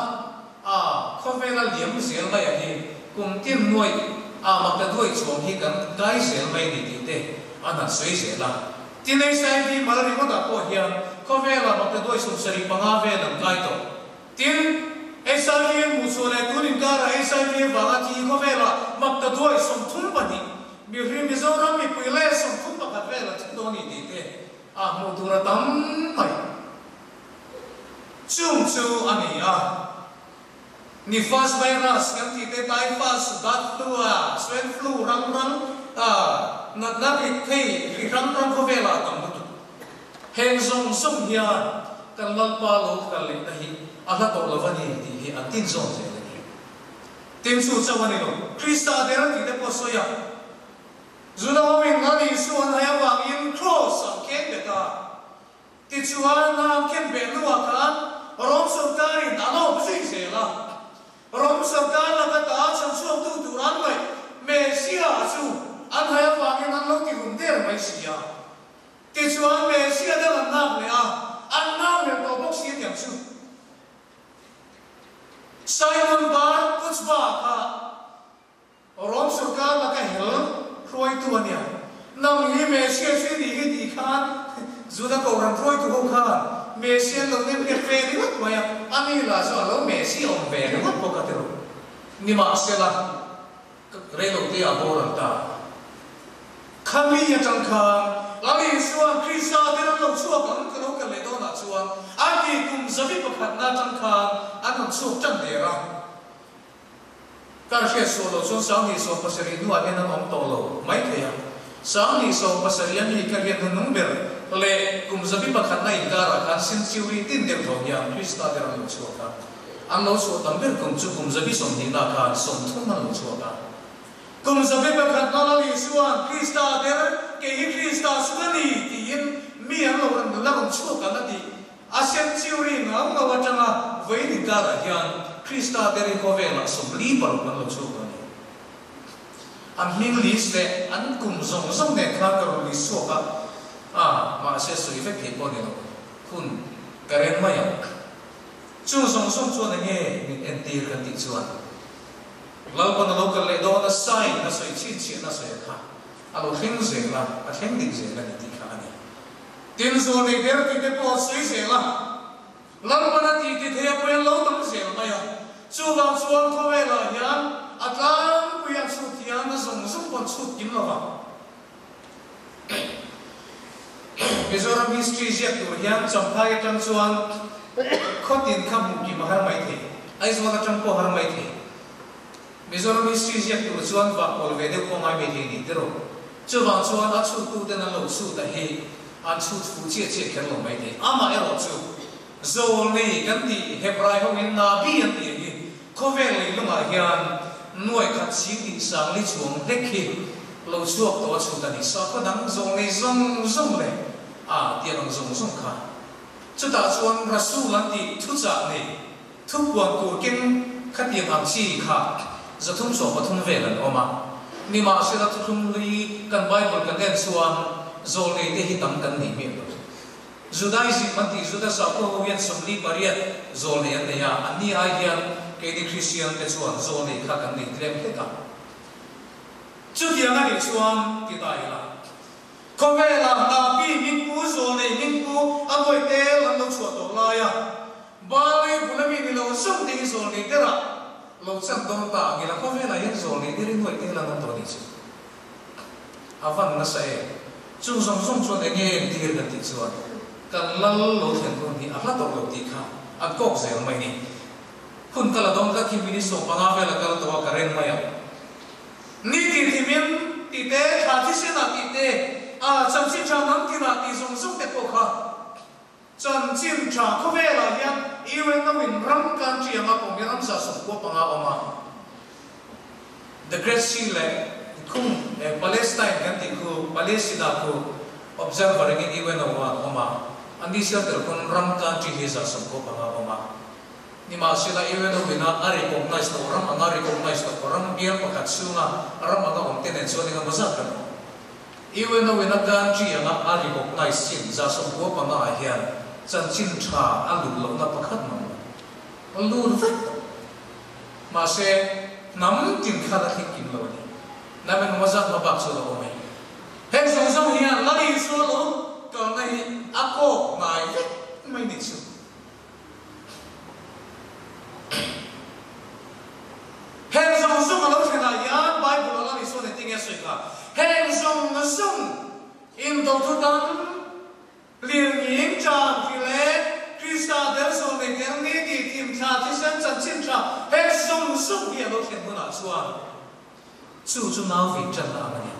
a khawvela liam zel mai a hi kum tin nuaih a mak ta duai chuang hi kan kai zel mai ni tih te an han sawi zel a. Tin HIV mal ringawtah pawh hian khawvela mak ta duai 75 vel an kai tawh. Tin, HIV an hmuh chhuah leh tun inkarah HIV avanga thi khawvelah mak ta duai 32, mihring Mizoram mipui leh 31 vel a thi dawn ni tih te a hmuh tur a tam mai. Chung chu a ni a, Nifas virus kan tih te, typhus, bird flu a, swine flu rang rang a, natna rik thei ri rang rang khawvelah a tam lutuk. Heng zawng zawng hian kan Lalpa lo kal lehna hi a hla tawh lo a ni tih hi an tin zawn zel a ni. Tin chu chauh a ni lo, Krista der tih te pawh sawi a, Juda hoin Lal Isua an hai avangin Kraws an keng bet a, tichuan an khen beh hnuah khan Rom sorkarin a lawm zui zel a. Rom sorkar laka ta chhanchhuaktu tur an ngaih Messiah chu an hai avangin an lo ti rum der mai si a. Tichuan Messiah dang an lak leh a, an lak leh tawh bawk si aniang chu. Simon Bar Kokhba kha Rom sorkar laka hel hruaitu a nia. Nang hi Messiah chu i nih hi tih khan Juda Kohhran hruaitu ho khan Messiah an lo nem nghet ve ringawt mai a, a ni lah chu a lo Messiah awm ve ringawt bawk a ti rawh. Nimahsela. Reilote ah boral ta. Khami atang khan Lal Isua'n Krista te ram lo chhuak ang ka lo kal leh dawnah chuan a ti kum zabi pakhatna atang khan an rawn chhuak tan der a. Kar hriat sual lo chuan 2070 hnuah hian an awm tawh lo mai thei a. 2070 a mi ka riat hnuhnung ber leh kum zabi pakhatna inkarah khan century tin deuh tho hian Krista te ram lo chhuak a. An lo chhuah tam ber kum chu kum zabi 20 na khan 30 an lo chhuak a. Kum zabi pakhat na Lal Isua'n Krista der, kei hi Krista chu ka ni tiin mi an lo rawn la rawn chhuak ang a ti. A century ngau ngau atanga vawiin inkarah hian Krista der hi khawvelah 46 an lo chhuak a ni. An hming list leh an kum zawng zawng nen khan ka rawn list chhuak a, a mahse sawi vek thei pawh ni lo, hun ka reng mai ang. Chu zawng zawng chuan enge min entir kan tih chuan Lalpan a lo kal leh dawn a sign a sawi chhinchhiahna a sawi a kha a lo thleng zel a, a thleng dik zel a ni tih kha a ni. Tin zawl nei ber tih te pawh a sawi zel a, Lalpan a tih ti thei a pawi an lo tam zel mai a, chuvang chuan khawvelah hian a tlangpui an chhut hian a zawng zawng pawh an chhut kim lo vang. Mizoram history ziak tur hian Champhai atang chuan khawtin kha hmuh kim a har mai thei, Aizawl atang pawh a har mai thei. Mizoram history ziak tur chuan vah kawl ve deuh pawh ngai mai thei ni tiraw. Chuvang chuan a chhuttu ten an lo chhut a hi an chhut fuh chiah chiah kher lo mai thei. Amaherawh chu Zawlnei kan tih Hebrai hoin Nabi an tih hi khawvel leilungah hian nuai khat ching tih sang li chuang hlek hi lo chhuak tawh a chhut a ni. Sakhaw dang zawlnei zawng zawng leh a tiang ang zawng zawng kha. Chutah chuan Rasul an tih thuchah nei thupuan tur keng khatiang ang chi kha 313 vel an awm a. Nimahsela thuthlung hlui kan Bible kan en chuan zawlnei te hi tam kan nei hmel lo. Judaism an tih Juda sakhaw ho hian 48 zawlnei an nei a, an ni ai hian keini Kristian te chuan zawlnei kha kan nei tlem hlek a. Chutiang a nih chuan ti ta ila, khawvelah Nabi hmingpu, zawlnei hmingpu a nuai tel an lo chhuah tawh lai a, Balei bul ami ni lo zawng te hi zawlnei derah lo chan dawn ta ang ila, khawvelah hian zawlnei der hi nuai tel an awm tawh a nih chu. A van nasa em? Chung zawng zawng chuan eng nge entir kan tih chuan kan lal lo thlen hun hi a hla tawh lo tih kha an kawk zel mai ni. Hun kal a dawn tlat hi minute 15 vel a kal tawh a ka reng mai ang. Ni tih thimin tih te, thla thisen ah tih te, a chanchin tha hnam tin ah tih zawng zawng te pawh kha. Chanchin tha khawvelah hian UNO in ram country anga pawm hi ram 195 a awm a. The Great Sea leh khung Palestine kan tih khu Palestina khu observer angin UNO ah an awm a. An ni sial tel pawn ram country hi 195 a awm a. Nimahsela UNO in a a recognize loh ram anga recognize loh ram bial pakhat chhunga ram anga awm te nen chuan engemaw zat kan awm. UNO in a country anga a recognize chin 95 ah hian chanchin tha a lut lohna pakhat mang lo. A lut vek tawh. Mahse, hnam tin khan a thleng kim lo a ni. Hnam engemaw zat hma bak chu a lo awm e. Heng zawng zawng hian Lal Isua lo kalna hi a kawk hnai vek mai ni chu. Heng zawng zawng a lo thlen ah hian Bible a Lal Isua nen tinge a sawi kha? Heng zawng zawng indo thu tam lirnging tan ri leh Krista der zawh nei der ni tih thim thla thisen chanchin tha heng zawng zawng hi a lo thlen hunah chuan Chu chu nau vei tanna ang a ni.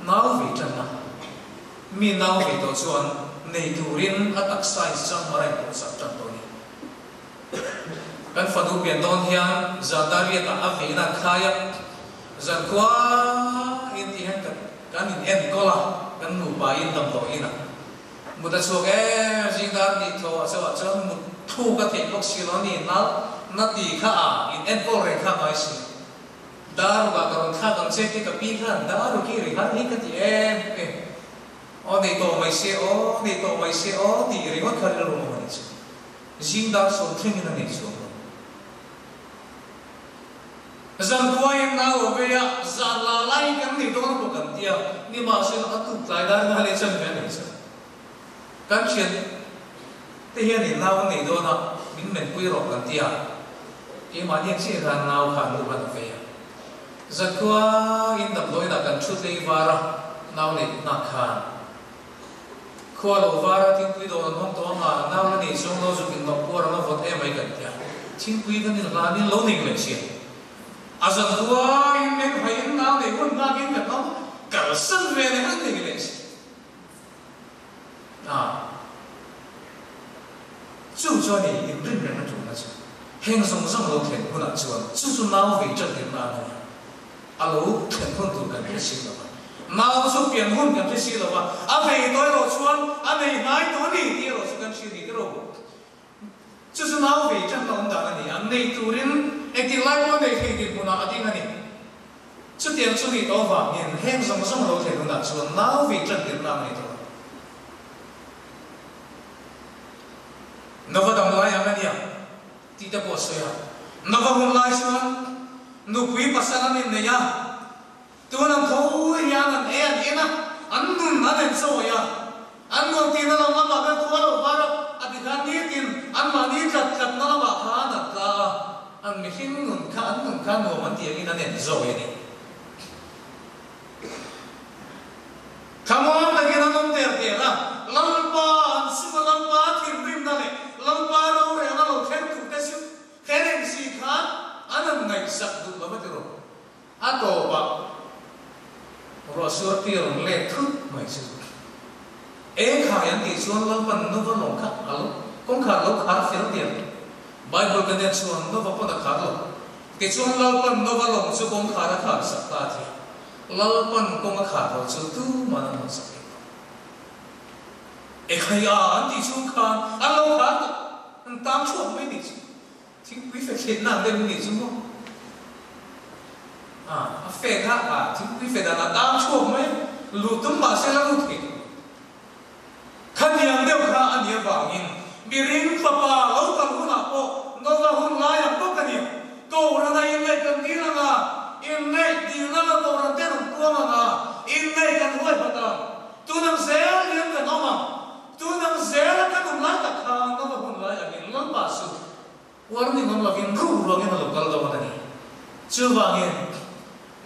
Nau vei tanna, Mi nau vei tawh chuan nei turin a taksa in chang mar a inpawhchak tan tawh a ni. Kan fanu pian dawn hian zan dariatah a veina an khai a, zan khua in tih hian kan in enkawl a, kan nupa in damdawi in a mut a chhuak em zing dar nih tho ah chauh ah chuan mut thuk a theih bawk si lo a ni, nal na ti kha a in enkawl reng kha a ngai si. Daru ah ka rawn thlak ang che tih ka pi khan daru khi ri har hi ka ti em em. Aw nei tawh mai se aw, nei tawh mai se aw tih ringawt kha rilru awm a ni chu. Zing dar sawm thlengin a nei chuang lo. Zan kuaiin nau a vei a, zan la lai kan nei dawn bawk an tia, nimahsela a tuk tlai dar nga leh chan ve a nei chuang. Kan thian te hian in nau an nei dawn a, min menpui rawh kan ti a, keimahni ang chiah khan nau kha an lu khan a vei a. Zankhua in damdawiin ah kan thu tlei var a, nau neih hnak khan khua lo var a, thingpui dawn an hawng tawh ang a, nau la nei chuang lo zuk in nawk puar ang a vawt em mai kan ti a, thingpui kan in hlan in lo nei leh si a. A zankhua in meng haiin nau neih hun hnak in kan awm kalsan ve leh an nei leh si. A Chu chuan i inrin reng a ṭulna chu heng zawng zawng lo thlen hunah chuan chu chu nau vei ṭan tirna a ni a, a lo thlen hun tur kan hre si lo va, nau chu pian hun kan hre si lo va, a vei tawh erawh chuan a nei hnai tawh a ni tih erawh chu kan hria ni te ro. Chu chu nau vei ṭanna awm dan a ni a, nei turin engtik lai pawh nei thei dinhmunah a ding a ni. Chutiang chu nih tawh avangin heng zawng zawng lo thlen hunah chuan nau vei ṭan tirhna a nei tawh. Nova dam lai ang a nia tih te pawh a sawi a. Nova hun lai chuan nupui pasal an innei a, tun ang tho hian an ei an en a, an nun an enchawi a, an nuam tihna lam lamah khan khua lo var a, a ti khan nitin anmahni tlat tlatna lamah khan an tla a. An mihring nun kha an nun kha nuam an tih angin an en zawi a ni. Thlamuan takin an awm der der a, Lalpa an sum a, Lalpa thinrimna leh Lalpa rorelna lo thleng turte chu he reng si khan an han ngaihsak duh lo a ti rawh. A tawpah ruahsur tir rawn let thut mai chu eng khai an tih chuan Lalpan Nova lawng kha a lo kawngkhar lo khar fel diam. Bible ka nen chuan Nova pawn a khar lo. Tichuan Lalpan Nova lawng chu kawngkhar a khar sak ta a ti a. Lalpan kawng a khar lo chu tuman an hawn sak thei lo. Ekhai a an tih chung khan an lo khar tawh. An tang chhuak mai nih chu. Thingpui fe thlenna ang deuh nih chu maw? A, a fe kha a thingpui fe dan a tang chhuak mai, luh tum mah se la lut thei tawh lo. Khatiang deuh kha a nih avangin miring fapa lo kal hunah pawh Nova hun lai ang bawk a ni. Kohhran a inneih kan dil ang a, inneih dilna la kohhran te rawn puang ang a, inneih kan huai phat ang. Tun ang zel hian kan awm ang. Tun ang zela kan awm lai tak kha Nova hun lai angin Lalpa chu warning awm lovin ruh ruangin a lo kal dawn a ni. Chuvangin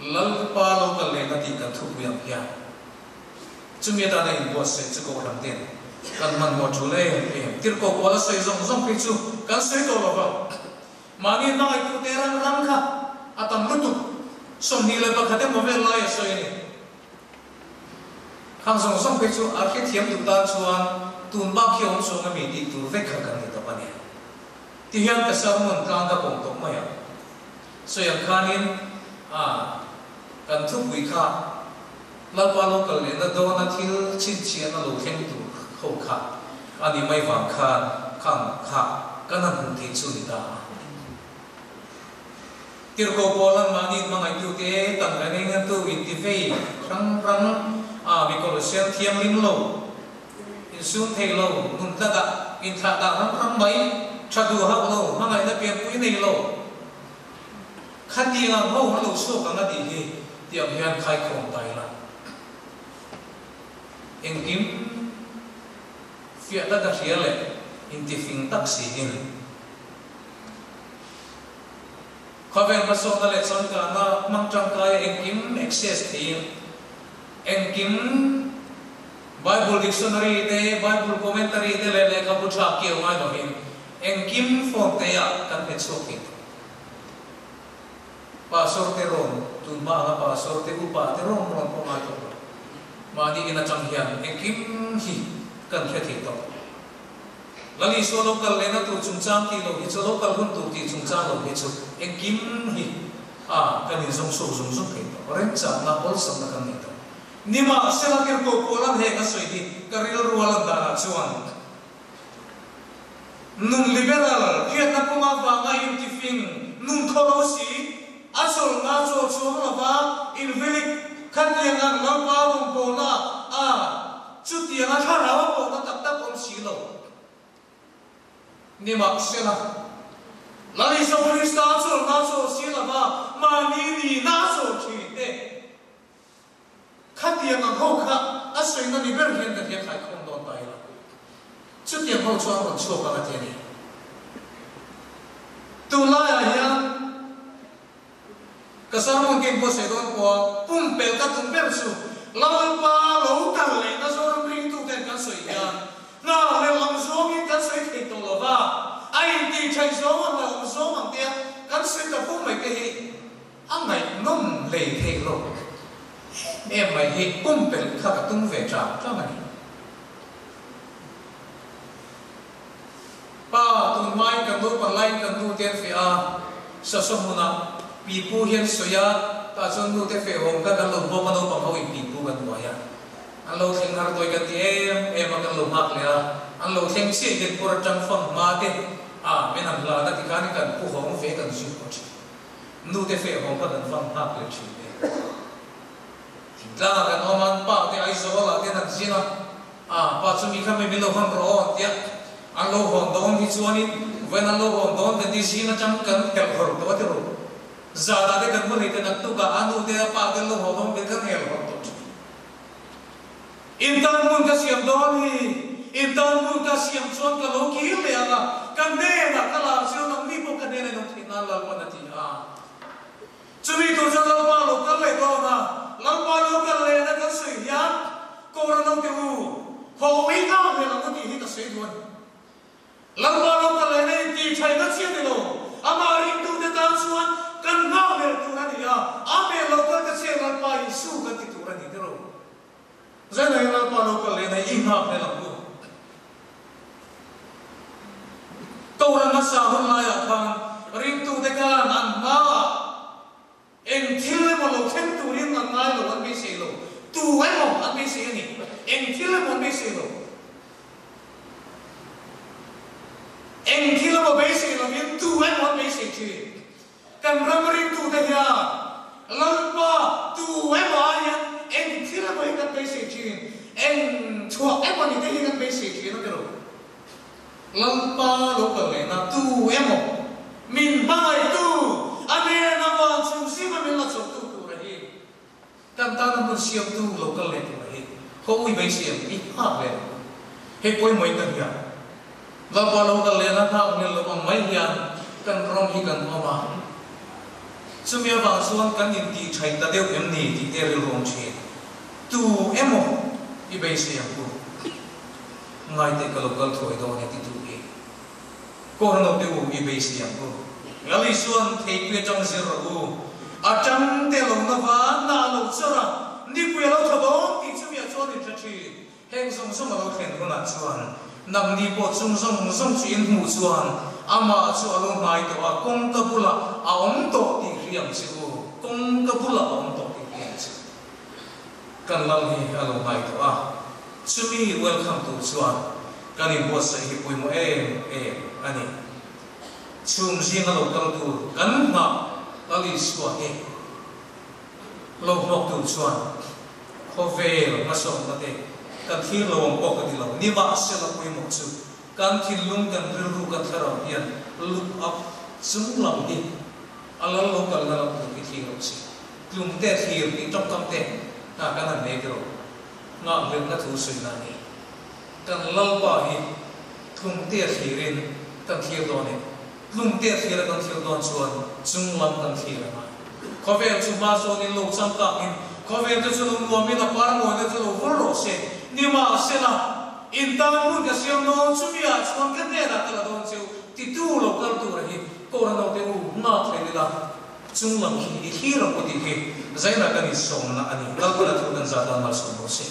Lalpa lo kal lehna tih kan thupui ang hian chumi atana inbuatsaih chu Kohhran ten kan hmanhmawh tul em em. Tirhkoh kual a sawi zawng zawng phei chu kan sawi tawh lo va. Mahni hmangaih tute ram ram kha a tam lutuk 21 emaw vel lai a sawi a ni. Khang zawng zawng phei chu a hrethiam duh tan chuan Tun bak hi awm chuang ami tih tur vek kha kan ni tawp a ni. Tihian ka sermon tlang ka pawm tawh mai a. Sawi ang khanin a kan thupui kha Lalpa lo kal lehna dawna thil chhinchhiahna lo thleng tur ho kha a ni mai vang khan khang kha kan han hmuh theih chu ni ta a. Tirhkoh Paula'n mahni hmangaihtute tangka neinatu intivei hrang hrang a mi Kolosian thianghlim lo, insum thei lo, nun tlatah inthlah dah hrang hrang mai, tha duh hauh lo, hmangaihna pianpui nei lo, khatiang ang ho an lo chhuak ang a tih hi tiang hian khaikhawm ta ila. Engkim fiah taka hria leh intifing tak siin. Khawvel hmasawnna leh changkanna hmang tangkaia engkim access theiin, engkim Bible dictionary te, Bible commentary te leh lehkhabu tha kiau ngai lovin engkim phone te ah kan hmet chhuak thei tawh. Pastor te rawn tun hma anga pastor te upa te rawn rawn pawh ngai tawh lo. Mahni in atang hian engkim hi kan hre thei tawh. Lal Isua lo kal lehna tur chungchang tih loh hi chu, lo kal hun tur tih chungchang loh hi chu engkim hi a kan inzawm chhuak zung zung thei tawh. Remchangna, awlsamna kan nei tawh. Nimahsela tirhkoh Paula'n heng a sawi hi ka rilru a lan danah chuan nun liberal, hriatna kawnga vanga intifing, nun khawlo si, a chawlhna chawl chuang lova invilik khatiang ang Lalpa rawngbawlna a Chutianga thlarau a pawhna tak tak awm si lo. Nimahsela, Lal Isua Krista a chawlhna a chawl si lo va, mahni nihna a chawl thin te. Khatiang ang ho kha a sawina ni ber hian ka hria khaikhawm dawn ta ila. Chutiang ho chuan rawn chhuak ang a ti a ni. Tunlaiah hian Ka sermon ken pawh sawi dawn pawha pumpelh ka tum ber chu Lalpa lo kal leh na Zoram ringtu ten kan sawi hian hna hleuh ang zawngin kan sawi thei tawh lo va, a intih theih zawng a hlauh ang zawng ang tia kan sawi ta fo mai te hi a ngaihnawm hlei thei lo em em mai hi pumpelh kha ka tum ve tang tang a ni. Pa, tun hmain kan naupang laiin kan nu te an feh a, Sasua hmunah pipu hi an sawi a, tah chuan nu te feh hawng khan kan lo hmuak a, naupang ho in pipu kan buai a, an lo thleng har tawi kan ti em em a, kan lo nghak leh a, an lo thleng chiah hian pawr atang fang hma te a min han hlan a tikhan in kan pu hawng ve kan zui pawh thin. Nu te feh hawng kha kan fang nghak leh thin e. Thingtlangah kan awm a, an pa te Aizawl ah te an zin a, A pa chu mi kha mi min lo hawn rawh aw an tia, an lo hawn dawn hi chuanin vawiin an lo hawn dawn kan ti zing atang kan helh hawrh tawh a ti ru. Zanah te kan hmu hlei te naktukah a nu te a pa te an lo haw dawn kan kan helh hawrh tawh thin. Intan hmun ka siam dawn hi, intan hmun ka siam chuan ka lo kir leh ang a, ka hnenah ka lar chiang nangni pawh ka hnenah in awm theih nan Lalpan a ti a. Chumi tur chuan Lalpa lo kal leh dawn a, Lalpa lo kal lehna kan sawi hian Kawra naute u, haw ui nghal ve lo tih hi ka sawi duh a ni. Lalpa lo kal lehna in tih thaihna chiah ni lo, amah ringtute tan chuan kan nghal leh tur a ni a, Amen lo kal ta che Lalpa Isu kan ti tur a ni tiraw. Zainah hian Lalpa lo kal lehna i nghak hlel ang u. Kohhran hmasa hun laiah khan ringtute khan an hmaah eng thil emaw lo thleng turin an ngai lo, an beisei lo. Tu emaw an beisei a ni. Eng thil emaw an beisei lo. Eng thil emaw beisei lovin tu emaw an beisei thin. Kan ram ringtute hian Lalpa tu emaw ah hian eng thil emaw hi kan beisei thin, eng chhuah emaw ni te hi kan beisei thin a ti lo. Lalpa lo kal lehna tu emaw min hmangaihtu, a nena van chung zima min la chhotu tura hi kan tana hmun siamtu lo kal leh tura hi khaw ui beisei ang i nghak leh ang. Hei pawimawhin ka hria. Lalpa lo kal lehna nghak ngel lo ang mai hian kan ram hi kan awm a. Chumi avang chuan kan intih thaih ta deuh em ni tih te rilru awm thin. Tu emaw i beisei ang u. Ngaite ka lo kal thuai dawn e ti tu hi. Kawrno te u i beisei ang u. Lal Isuan theipui atang zir rawh u. A tang te lo na va na lo chawr a, nipui a lo thaw dawn tih chumi ah chuan in hre thin. Heng zawng zawng a lo thlen hunah chuan. Nang ni po chung zong zong chu in mu chuan ama chu alo ngai to a kong ka bula a om to ti riam chi u kong ka bula a om to ti riam chi kan lal hi alo ngai to a chumi welcome tu chuan kan in bo sai hi puimo em em ani chum jing alo kal tu kan ma lali suwa he lo mok tu chuan khovel ma som na te kan thir lo ang pok ti lo ni ma se la puimo chu kan thin lung kan ril ru kan tharo hian look up chung lam hi alal lo kal na lam tu ki thir ro si tlum te thir ti tong kam te na kan an nei ro nga lem na thu sui na ni kan lal pa hi tlum te thirin kan thir do ni tlum te thir kan thir don chuan chung lam kan thir ma khovel chu ma so ni lo chang ka in khovel te chu lo mi na par mo na chu lo vur ro se ni ma se na in ta mun ka siam no chu mi a chuan ka ne na ka la don chu ti tu lo kal tu ra hi ko ra no te u na thlei ni la chung lam hi i hi ro ko ti hi zaina kan i som na ani kal ko na thu kan za ta mal som bo se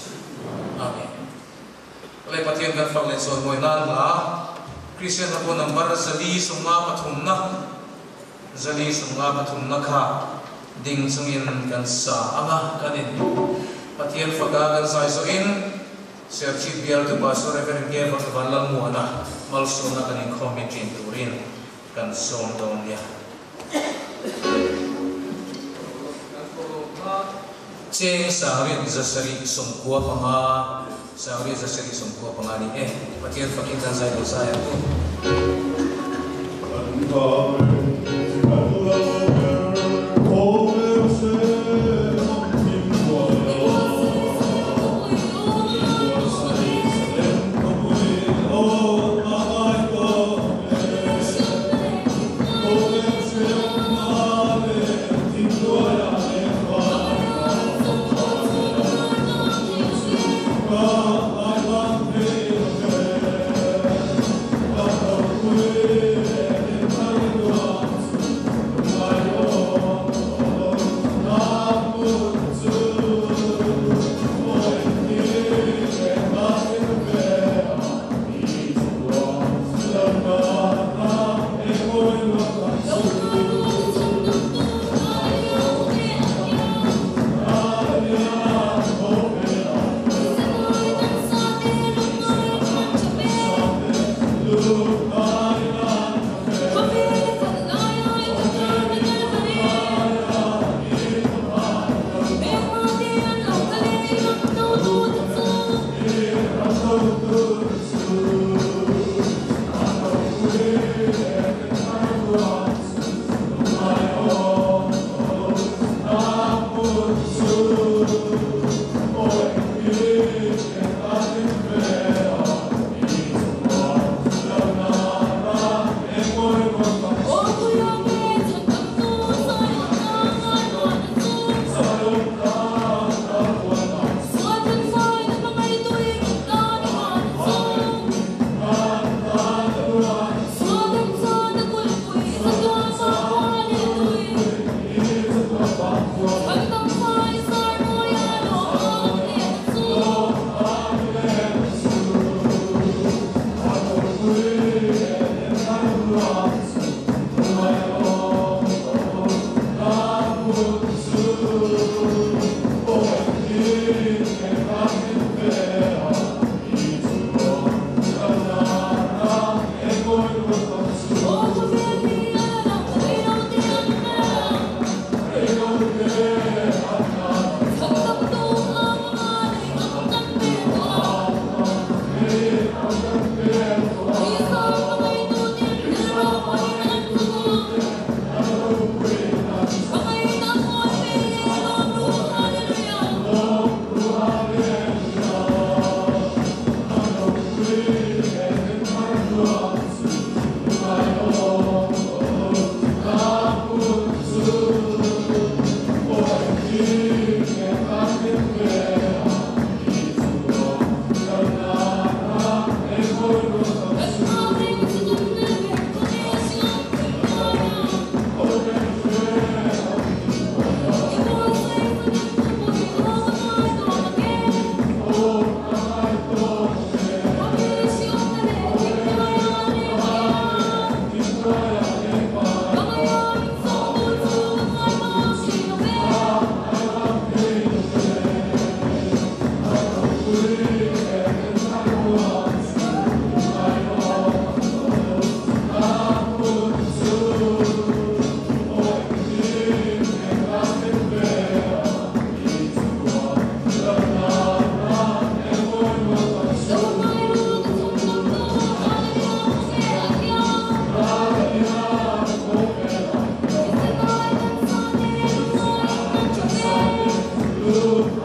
amen le pathian kan fak le chon moi nan la Christian na po number zali sunga pathum na zali sunga pathum na kha ding chungin kan sa anga kanin pathian faka kan sai so in Sir Chief Bial tu Pastor Reverend Ge Van Lal Muana malsona kanin khomi chin turin kan som don ya cheng sangri zasari somkua panga sangri zasari somkua panga ni e pathian fakin kan zai do sai tu Oh, Oh,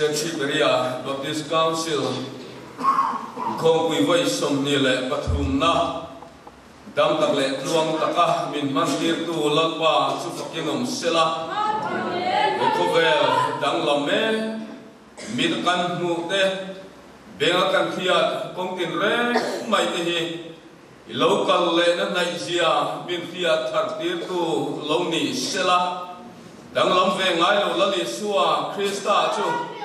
Serchhip Area Baptist Council Inkhawmpui vawi 23na dam tak leh tluang taka min hmantirtu Lalpa chu fakin awm sela. He khawvel danglam mek mit kan hmuh te, benga kan hriat kawng tinreng mai te hi I lo kal lehna hnaihzia min hriat thar tirtu lo ni sela, danglam ve ngai lo Lal Isua Krista chu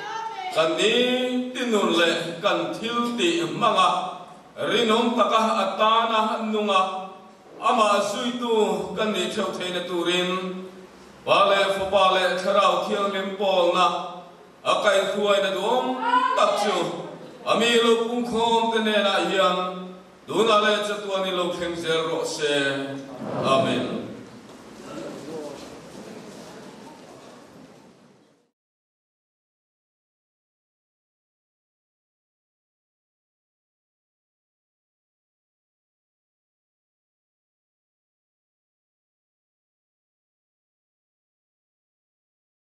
kan nitin nun leh kan thil tih hmanga rinawm taka a tana nunga amah zuitu kan nih theuh theihna turin Pa leh Fapa leh Thlarau Thianghlim pawlna A kaihhruaina duhawm tak chu a mi lo pungkhawm te hnenah hian tunah leh chatuan i lo thleng zel rawh se. Amen.